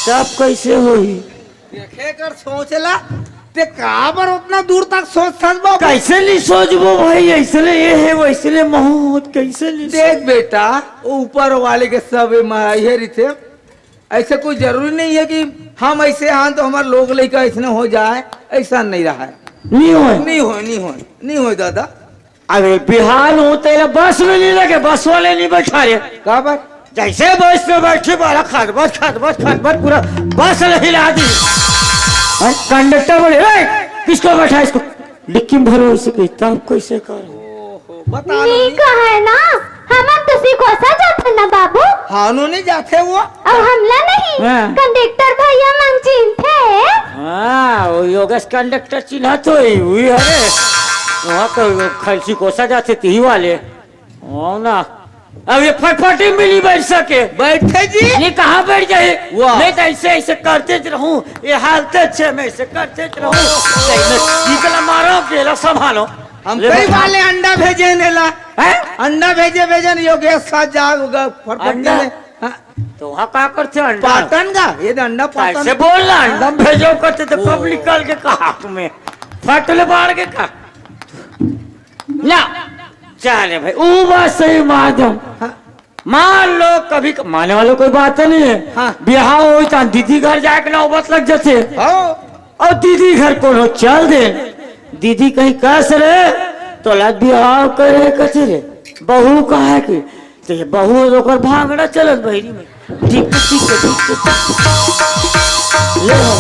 तब कैसे होही? देखे कर सोच ला, ते काबर उतना दूर तक सोचथस बाबू? कैसे नहीं सोचबो भाई, ऐसने ये है, वैसने महूँ होत, कैसे नहीं देख सोच- बेटा, वो ऊपर वाले के सब ये म-, ये रिथे। ऐसे कोई जरूरी नहीं है कि हम ऐसे आन तो हमारे लोग लइका ऐसने हो जाए, ऐसा नहीं रहा है। नहीं होए। नहीं होए, नहीं होए, नहीं होए दादा। अबे बिहान हो तेरा बस में नहीं लगे, बस वाले नहीं बैठा रे। काबर? जैसे बस में बैठी बारा खटबट खटबट खटबट पूरा बस हिला दी। और कंडक्टर बोले, "ए, किसको बैठा इसको?" डिक्की में भरो इसे, किताब कैसे कर? ओहो, बता नी लो। कहे ना, हमन तो सिकोसा जाथन ना बाबू। हाँ, उन्होंने जाथे वो। अब हमला नहीं, हाँ। कंडक्टर भैया मन चिन्हथे। हाँ, वो योगेश कंडक्टर चिन्हत होही, वही हरे। वहाँ तो खलसी कोसा जाथे, तिही वाले। हो ना। अब ये फटफटी में नहीं बैठ सके। बैठे जी। ये कहाँ बैठ जाए? वाह। मैं तो ऐसे, ऐसे करते रहूं, ये हालत अच्छे, मैं ऐसे करते रहूं। सही में, इकला मारो, अकेला संभालो। हम ले कई बता। वाले अंडा भेजे ने ला। हैं? अंडा भेजे, भेजे ने योगेश साथ जाओगा फटफटी अंडा? में। हाँ। तो वहाँ का करते अंडा? पाटन का, ये तो अंडा पाटन। कैसे बोल रहा? अंडा भेजो करते तो ओ। कब निकल के कहा तुम्हें? फट ले बाढ़ के कहा? ना, चले भाई, वो बात सही मार दो। हाँ। मान लो कभी क-, माने वालों कोई बात नहीं है। हाँ। बिहाव होई त दीदी घर जाए के नौबत लग जाथे। हाँ। और दीदी घर कोनो चल दे। दीदी कहीं कस रे, तोला बिहाव करे कथे रे, बहू कहा कि ते बहू ओकर भांगड़ा चलत बहिरी में। ठीक, ठीक, ठीक, ठीक। ले हो।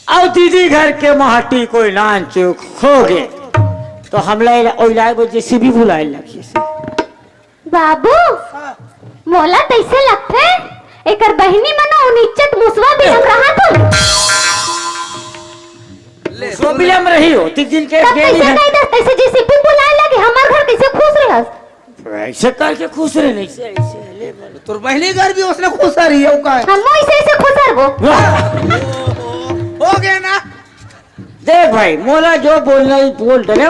अब दीदी घर के माटी कोई नान चूक हो गे, तो हमला एला ओइलाए बर जेसीबी बुलाए लगी। बाबू, मोला तइसे लगथे, एकर बहिनी मन अउ निच्चट मुसवा बिलम रहा तो। ले, मुसवा बिलम रही हो, तीन दिन के तब गेली कइसे है। कही दस, कइसे जेसीबी बुलाए लगे, हमर घर कइसे खुश रहस? ऐसे करके खुश रहे, नहीं से ऐसे ले बोल। तोर बहिनी घर भी उसने खुश रही है, का है? हम ऐसे ऐसे खुश रहो। वाह। हो गया ना? देख भाई, मोला जो बोलना ही बोल डरे,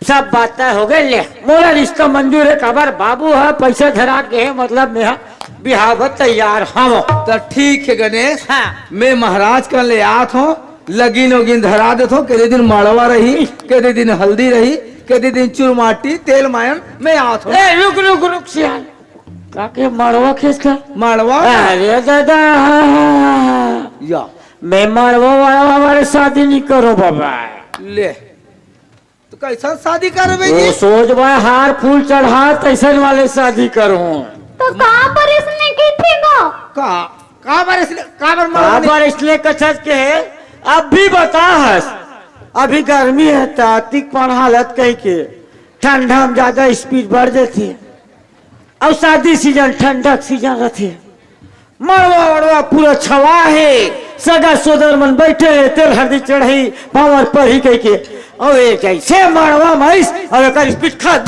सब बात तय हो गए। ले, मोला रिश्ता मंजूर है, काबर बाबू है, पैसा धरा के है, मतलब मैं बिहाव बर तैयार हूँ। तो ठीक है गणेश, हाँ। मैं महाराज कन ले आत हूँ, लगिन उगिन धरा देत हूँ, केदे दिन मड़वा रही, केदे दिन हल्दी रही, केदे दिन चुरमाटी, तेल मायन, मैं आत हूँ। ए, रुक, रुक, रुक, सियान। का के मड़वा खेस का? मड़वा? अरे दादा, हाँ, हाँ, हाँ, हाँ। या। मैं मड़वा वाला वाले शादी नहीं करूँ बाबा। ले। तो कैसन शादी करबे वो जी? सोच बा हार फूल चढ़ा तैसन वाले शादी करूँ। तो का बर इसने की थी गो? का, का बर इसने, का बर का मरवा नहीं? बर इसने कछत के है? अब भी बता हस। अभी गर्मी है, तातिक पण हालत कहीं के ठंडा में ज्यादा स्पीड बढ़ जाती है। और शादी सीजन ठंडक सीजन रहती है। मड़वा वड़वा पूरा छवा हे, सगा सोदर मन बइठे हे, तेल हरदी चढ़ई, पावर परही कहिके। अउ ए जइसे मड़वा म आइस, अउ एकर स्पीड खत,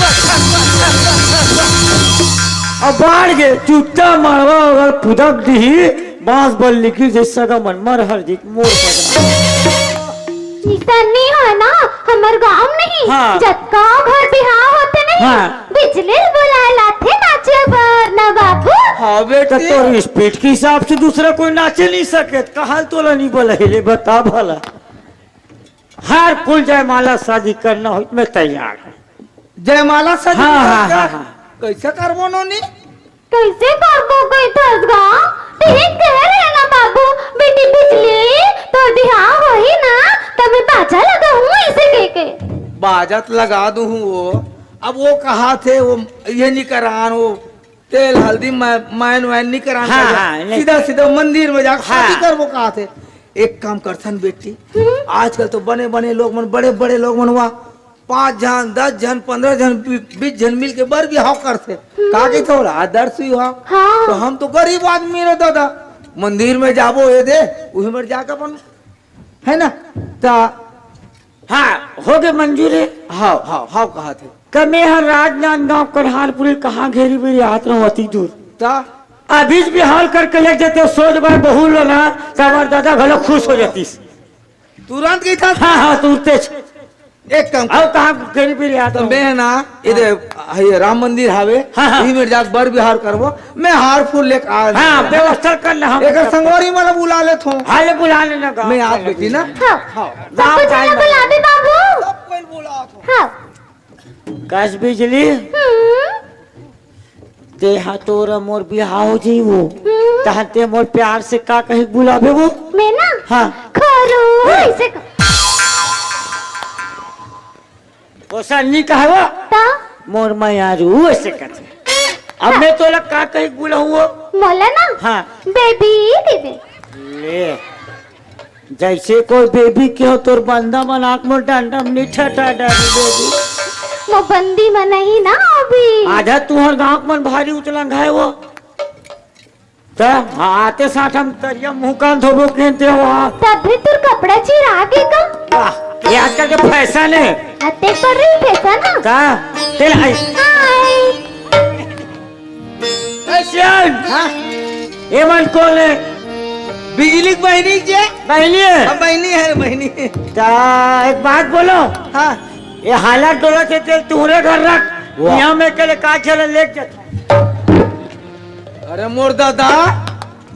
अउ बाढ़ गे, चुत्ता मड़वा अगर पुदक दिही, बांस बल्ली गिर जइसे सगा मन मर हर जी, मोर सगा। अइसन नइ होय ना, हमर गांव म नहीं, हाँ। जतका घर बिहाव होथे नहीं, हाँ। बिजली ल बुलाए लाथे नाचे बर ना बाबू। हाँ बेटी। त तोर स्पीड के हिसाब से दूसरा कोई नाचे नहीं सके, त कहाँ तोला नहीं बोला, ले बता भला। हार फूल जयमाला शादी करना हो, मैं तैयार हूँ। जयमाला शादी हाँ, करना हाँ, क्या? हाँ, हाँ। कैसे करबो नोनी? कैसे करबो कहिथस गा? तेही कहे रहे ना बाबू, बेटी बिजली, तोर बिहाव होही ना, त मैं बाजा लगाहूँ अइसे कहिके। बाजा त लगा दूँ वो, अब वो कहाथे, वो ये नहीं करान, वो तेल हल्दी मै-, मैन वैन नहीं करान हाँ, का, हाँ, नहीं। सीधा सीधा मंदिर में जाके शादी हाँ। करबो कहाथे। एक काम करथन बेटी, हम्म। आजकल तो बने बने लोग मन, बड़े बड़े लोग मन हुआ, पाँच झन, दस झन, पन्द्रह झन, बी-, बीस झन मिल के बर बिहाव करथे। हम्म। का कहिथे ओला? आदर्श विवाह। हाँ। तो हम तो गरीब आदमी रे दादा, मंदिर में जाबो ये दे, उही में जाके अपन, है ना? त हाँ, हो गे मंजूर है। हाव, हाव, हाव, कहाथे। कमे हर राजनांदगांव कढ़ारपुरी कहाँ घेरी बेरी आत रहूं अति दूर। त अभीच बिहाव करके ले देते सोच बार बहू लो ना, त हमर दादा घलो खुश हो जातीस। तुरंत कहिथा। हाँ, हाँ, तुरंते। एक काम कर। अउ कहाँ घेरी बेरी आत तो रहूं। मैं ना, इधर, हाँ। ये राम मंदिर हावे, हाँ, हाँ। इही मेर जाके बर बिहाव करबो, मैं हार फूल लेके आ हाँ, जाऊंगा। व्यवस्था कर ले हम। एकर संगवारी मन ला बुला लेथों। हाँ, ले बुला लेना गाँव मैं के आज लगे। बेटी ना। हाँ। हाँ। सब गाँव कुछ गाँव ना में। बुला दे बाबू। सब कोई बुला लेथों। हाँ। कस बिजली? हम्म। तेहा तोर मोर बिहाव हो जइही वो। हम्म। तहन ते मोर प्यार से का कही बुलाबे वो? मैं ना? हाँ। खरू, ए। अइसे क- ओसन नी कहे वो। त? मोर मयारू, अइसे कथे। अब हाँ। मैं तोला का कही बुलाहूँ वो? मोला ना? हाँ। बेबी कहिबे। ले। जइसे कोई बेबी के हो, तोर बंदा मन आँख मोर डंडा में निठा टा डाली बेबी। वो बंदी मन नहीं ना अभी। आधा तुहर गाँव के मन भारी उतलंग है वो। त हाँ, आते साथ हम तरिया मुँह कान धोबो केनते हो। तब भी तोर कपड़ा चिरा गे का? वाह, ये आजकल के फैशन है। अते पर रही फैशन ना? का? तेल आई। हाय। ए, सियान! हाँ? ए मन कोन हे? बिजली के बहिनी के? बहिनी हे? हाँ, बहिनी हे, बहिनी हे। त एक बात बोलो। हाँ। ये हाला डोला से तेल तुहरे घर रख। वाह। इहाँ मैं अकेले का झेला लेके जाता। अरे मोर दादा,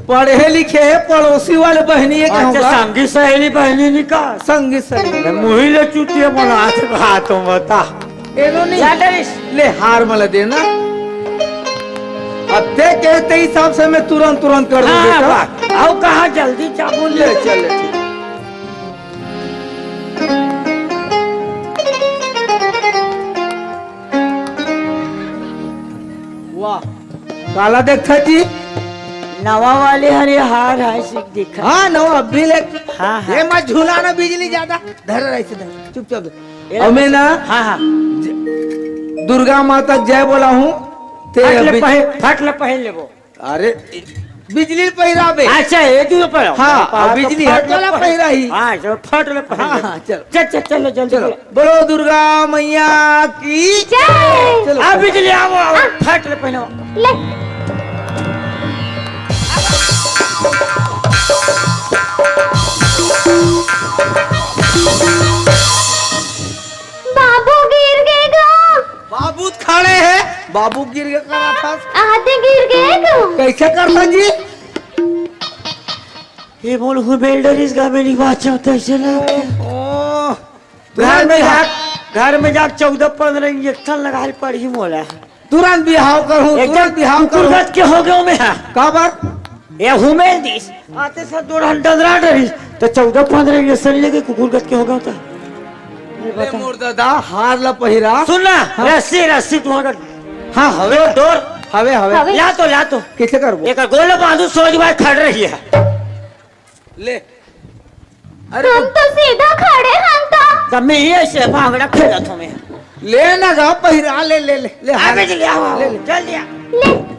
पढ़े लिखे हे, पड़ोसी वाले बहिनी हे, अच्छा, कहूँगा। संगी सहेली बहिनी नी का? संगी सहेली। मैं मुही ले चुतिया बना से बात हूँ, बता। एनो नहीं। क्या डरिस? ले, हार मला देना। अब ते कहते हिसाब से मैं तुरंत, तुरंत कर दूँ हाँ, बेटा। वाह। आओ, कहाँ जल्दी चाबुन ले ले। चल, ले, ठीक। काला देखत जी? नवा वाले हरे हार है, सिख दिखा। हाँ, नवा अभी ले। हाँ, हाँ। ये मत झूला ना बिजली ज्यादा। धर रही से धर। चुपचाप। ये अमे ना हाँ, हाँ। ज-, दुर्गा माता जय बोला हूँ। ते फट ले अभी पहन, फट ले पहन लेबो। अरे, बिजली पहिराबे। अच्छा, ये तू पर। हाँ, हाँ, तो बिजली फट है, ले चला पहन। पहिरा ही। हाँ, चलो, फट ले पहन हाँ, ले। हाँ, चलो। चल, चल, चल, जल्दी चलो। चलो। बोलो दुर्गा मैया की जय। चलो। आ, बिजली आओ, आओ, आ। फट ले पहनो। ले। बाबू गिर गे गा। बाबू तो खड़े है, बाबू गिर गे करा था। आते गिर गे गा। कैसे करता जी? ये बोल हूँ बेल्डर इस गा मेरी बात चलते ऐसे ना। ओ, घर में तुरंत जा, घर में जा चौदह पन्द्रह इंजेक्शन लगा पड़ी मोला। तुरंत बिहाव करहूँ, एकदम तुरंत बिहाव करहूँ। कुकुरगत के हो गयो मैं। का बात? ये हुमेल दिस। आते साथ दो रन डंडरा डरिस। तो चौदह पन्द्रह इंजेक्शन लेके कुकुरगत के हो गया था। ये ले बता। मोर दादा, हार ला पहिरा। सुन ना, हाँ। रस्सी, रस्सी तुम्हारा। हाँ, हवे। डोर, डोर। हवे, हवे। हवे। ला तो, ला तो। कैसे करबो? एक गोल बांधू सोच भाई खड़ रही है। ले। अरे हम तो सीधा खड़े हन ता। तब मैं ये से भांगड़ा खेलत हूँ मैं। ले ना गा पहिरा, ले, ले, ले, ले, हाँ। अबे ले आओ, ले, ले। जल्दी आ। ले।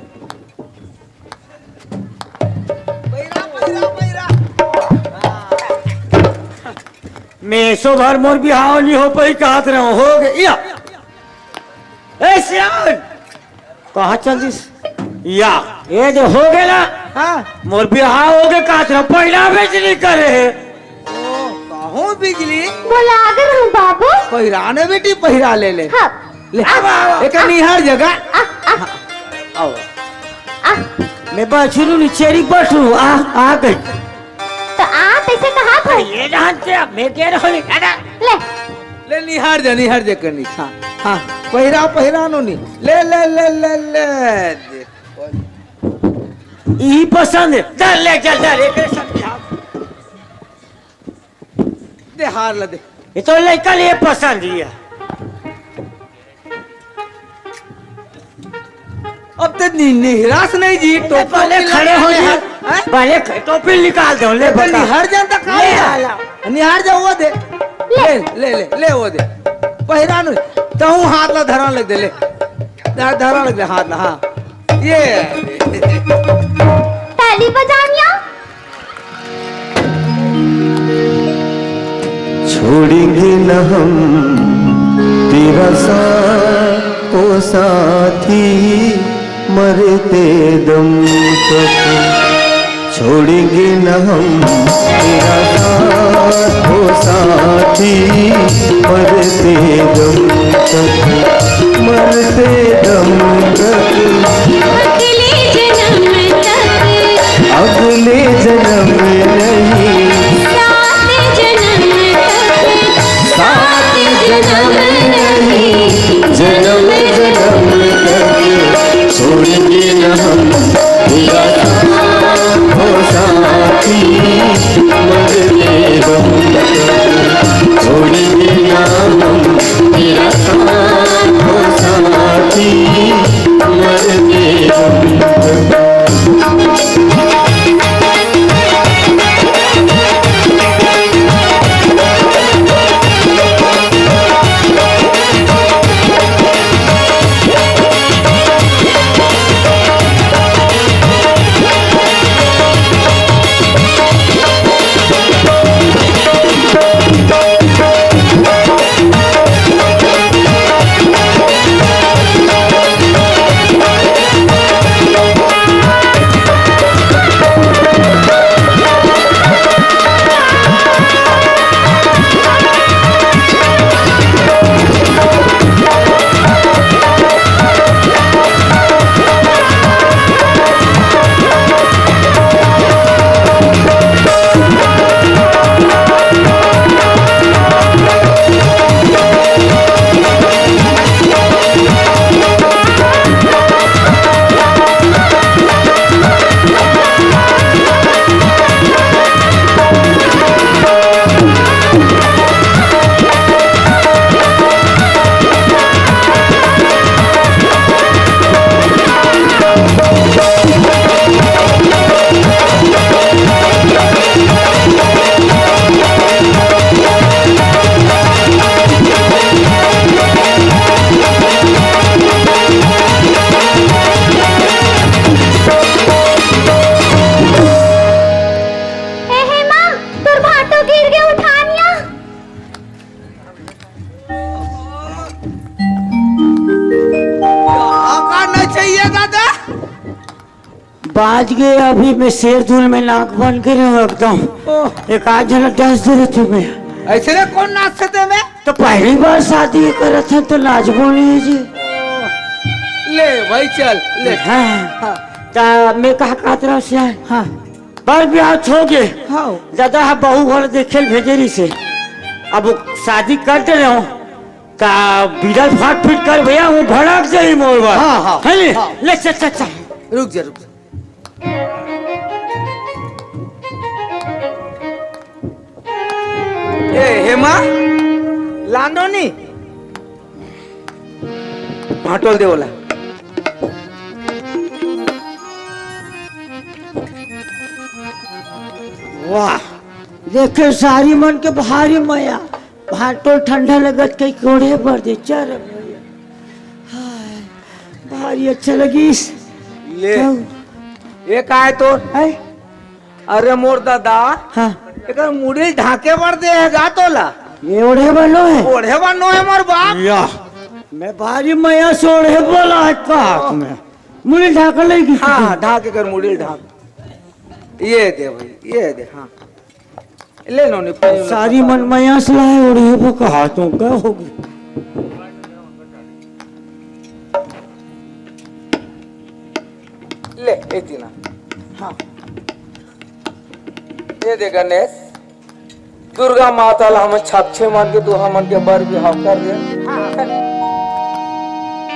पहिरा, पहिरा, पहिरा। मैं सो भर मोर बिहाव नहीं हो पाई, कहत रहो, हो गया। ए सियान, कहाँ चल दिस? या, ये जो हो गया ना, हाँ। मोर बिहाव हो गया, कहत रहो, पहिला बिजली करे है। ओ, कहो बिजली? बोला अगर हूँ बाबू। पहिरा ने बेटी, पहिरा ले ले। हाँ। ले, आवा, आवा। एक निहार जगह। आ, आ। हाँ, आओ। आ। मैं बछरू नी चेरी बछरू, आ, आ गई। तो आ, तैसे कहा था? ये जानते अब मैं कह रहा हूँ, अरे। ले। ले निहार जा, निहार जा करनी। हाँ, हाँ, पहिरा, पहिरा नो नी। ले, ले, ले, ले, ले। देखो। ई पसंद है। चल ले, चल, चल, एक समझा। दे हार ला दे। ये तो लड़का लिए पसंद ही है। अब ते नि-, निहरास नहीं जी, ये तो टोपी पहले खड़े हो निकाले जी। हैं? हैं? पहले ख-, टोपी निकाल दो, ले तो बता। निहार जा तो खा ले ले। आला। निहार जा वो दे। ले, ले, ले, ले वो दे। पहिरान, तहूँ हाथ ला धरा लग दे, ले। ध-, धरा लग दे हाथ ला, हाँ। ये। ताली बजानिया। छोड़ेंगे न हम तेरा साथ, ओ साथी, मरते दम तक। छोड़ेंगे न हम तेरा साथ, ओ साथी, मरते दम तक, मरते दम तक। अगले जन्म तक। अगले जन्म नहीं। सात जन्म तक। सात जन्म नहीं, जन्म जन्म तक। छोड़ेंगे न हम तेरा साथ, ओ साथी, मरते दम तक। छोड़ेंगे ना हम तेरा साथ, ओ साथी, मरते दम तक। बाज गे, अभी मैं शेर धुन में नाक बन के रहूं एकदम। ओह। एक आध झन डस दे रहे थे मैं। ऐसे रे, कौन नाच सकते मैं? तो पहली बार शादी करत हन तो नाचबो नहीं जी। ओह। ले भाई चल, ले। हाँ। हाँ। ता मैं कहा कहत रहा सियान। हाँ। बर ब्याह हो गे। हाँ। दादा हा बहू घर देखे ल भेजे रही से। अब शादी कर दे रहे हो। ता बिडल फाट फिट कर भैया, वो भड़क जाई मोर बार। हाँ, हाँ, है नी? हाँ। ले, चल, चल, चल। रुक जा, रुक जा। ए, हेमा, लांडो नी। भाटोल दे ओला। वाह, देखे सारी मन के भारी मया। भाटोल ठंडा लगत कहीं कोड़े बर दे, चल भैया। हाय, भारी अच्छा लगिस। ले। ये का है तोर? है? अरे मोर दादा, हाँ। एकर मुड़ी ढाके बर दे हे गा तोला। ये ओढ़े बर नो है? ओढ़े बर नो है मोर बाप। या। मैं भारी मया से ओढ़े बोला है का हाथ में। मुड़ी ढाक लेगी। हाँ, ढाक कर मुड़ी ढाक। ये दे भाई, ये दे, हाँ। ले नोनी, पानी में सारी पका। मन मया से लाए ओढ़े वो कहा तो क्या होगी? ले, ए तीना। हाँ। ये दे गणेश, दुर्गा माता ला हमन छाक्षे मान के तू हमन के बर बिहाव कर दे। हाँ।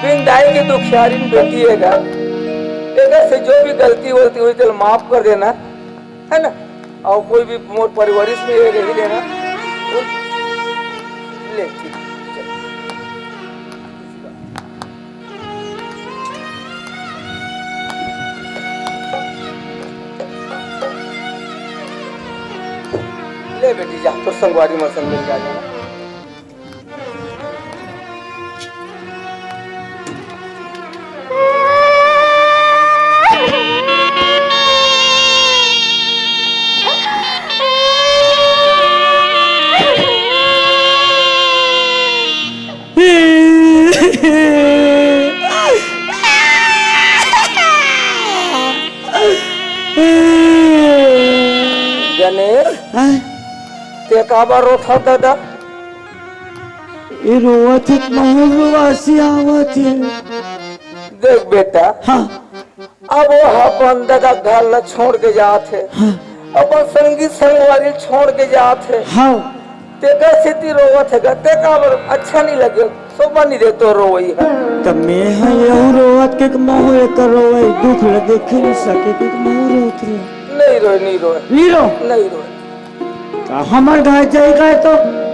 बिन दाई के दुखियारी में बेटी हे गा। एकर से जो भी गलती वलती होई, तेला माफ कर देना, है ना? और कोई भी मोर परिवारिश में ये रही देना। ले, ठीक, चल। ले बेटी, जा, तोर संगवारी मन संग मिल जा, जाना। गणेश, हाँ? ते काबर रोथस दादा? ए रोवत हे, महूं रोवासी आवत हे। देख बेटा, हाँ। अब वो अपन दादा घर ला छोड़ के जात हे, हाँ। अपन संगी संगवारी छोड़ के जात हे। हाँ। तेकर सेती रोवत हे गा, ते काबर अच्छा नहीं लगे, शोभा नहीं दे तो रोवई हे। त मैं ह यहू रोवत के महूं एकर रोवई दुख ल देखे नहीं सके के महूं रोवत रहे। नहीं रोए, नहीं रोए। नहीं रो। नहीं रोए। त हमर घर जाई का तो?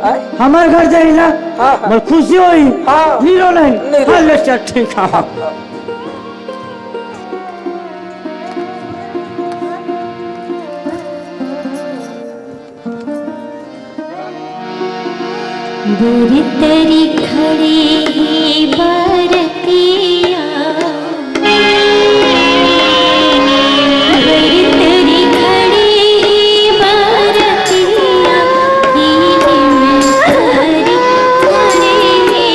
आय? हमर घर जाई ना? हाँ, हाँ। मोर खुशी होई। हाँ। नहीं रो नहीं। नहीं रो। हाँ, ले चल, ठीक है। हाँ। बर तरी खड़े हे बरतिया, बर तरी खड़े हे बरतिया, ई में घर खड़े हे।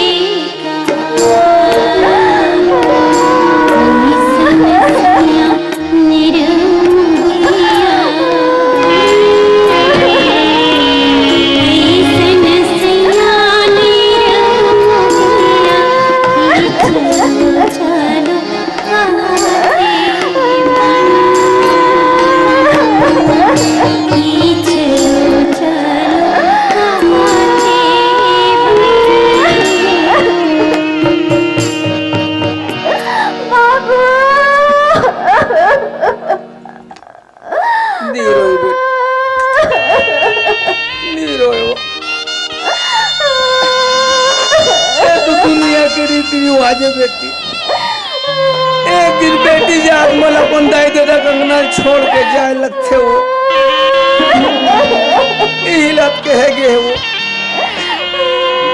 बाबू। नी रोए बेटा, नी रोए वो। ये तो दुनिया के रीति रिवाज हे बेटी। एक दिन बेटी जात मन अपन दाई ददा के अंगना छोड़ के जाए लगथे वो। इही लत के हे गे हे वो।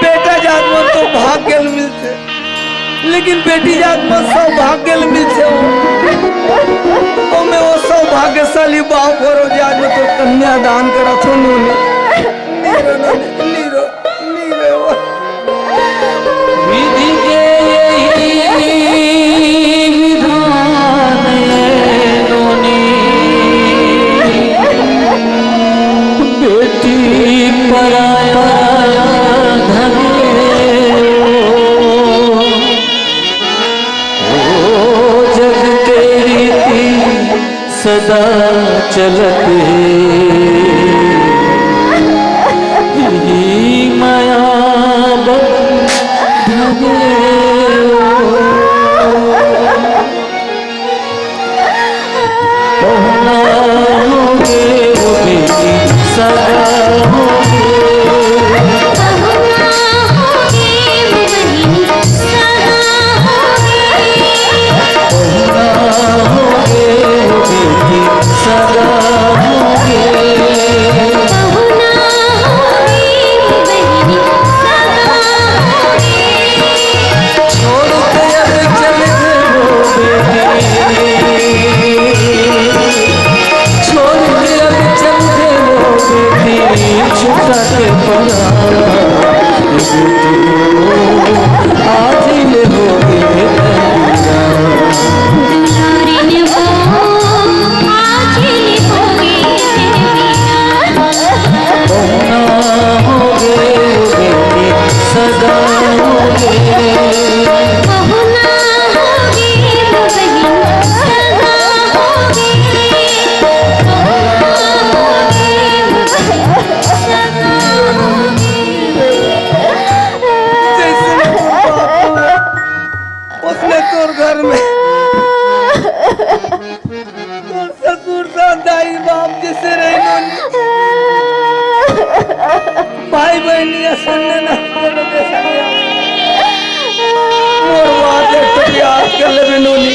बेटा जात मन तो भाग्य ल मिलथे। लेकिन बेटी जात म सौभाग्य ल मिलथे वो। ओ मैं वो सौभाग्यशाली बाप हरों जे आज मैं तोर कन्यादान करत हों नोनी। नी रो नोनी, नी रो, नी रो। विधि के यही विधान है नोनी। चलत हे, यही मया बंधन ओ। पहुना होगे वो बेटी सगा होगे। पहुना होगे वो बहिनी सगा होगे। पहुना होगे वो बेटी सगा होगे। पहुना होगे वो बहिनी सगा होगे। छोड़ के अब चल दे वो बेटी, छोड़ के अब चल दे वो बेटी, छुटा के परा। आज ले हो गए दुलारिन वो, आज ले हो गए पहुना होगे वो बेटी सगा होगे। पहुना होगे वो बहिन सगा होगे। पहुना होगे वो बहिन सगा होगे। जैसे मोर बाप हे, उसने तोर घर में तोर ससुर सा दाई बाप जैसे रहे नोनी। भाई बहन ये सुनने ना बोलो जैसा। मोर बात एक तो प्यार कर लेबे नोनी।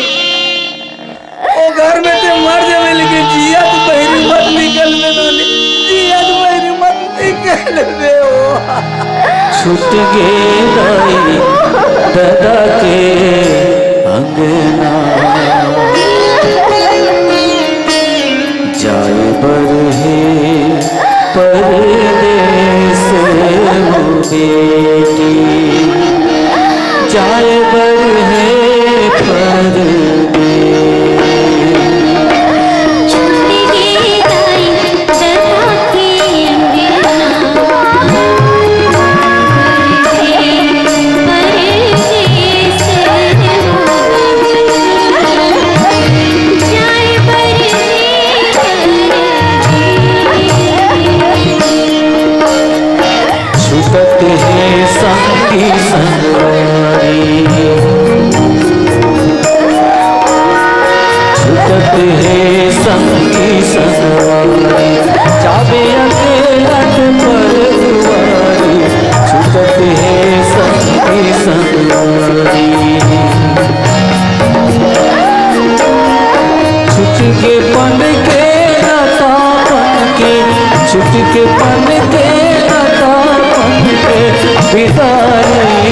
ओ घर में ते मर जावे, लेकिन जियत बहिरी मत निकलबे नोनी। जियत बहिरी मत निकलबे ओ। छूट गे दाई ददा के अंगना, जाए बर हे परदेस वो बेटी, जाए बर हे परदेस। छूट गे दाई ददा के अंगना, छूटत हे संगी संगवारी, छूटत हे संगी संगवारी, जाबे अकेला ते पर दुआरी। छूटत हे संगी संगवारी, छूट गे पन के नाता पन के, छूट गे पन के नाता पन के, बिदाई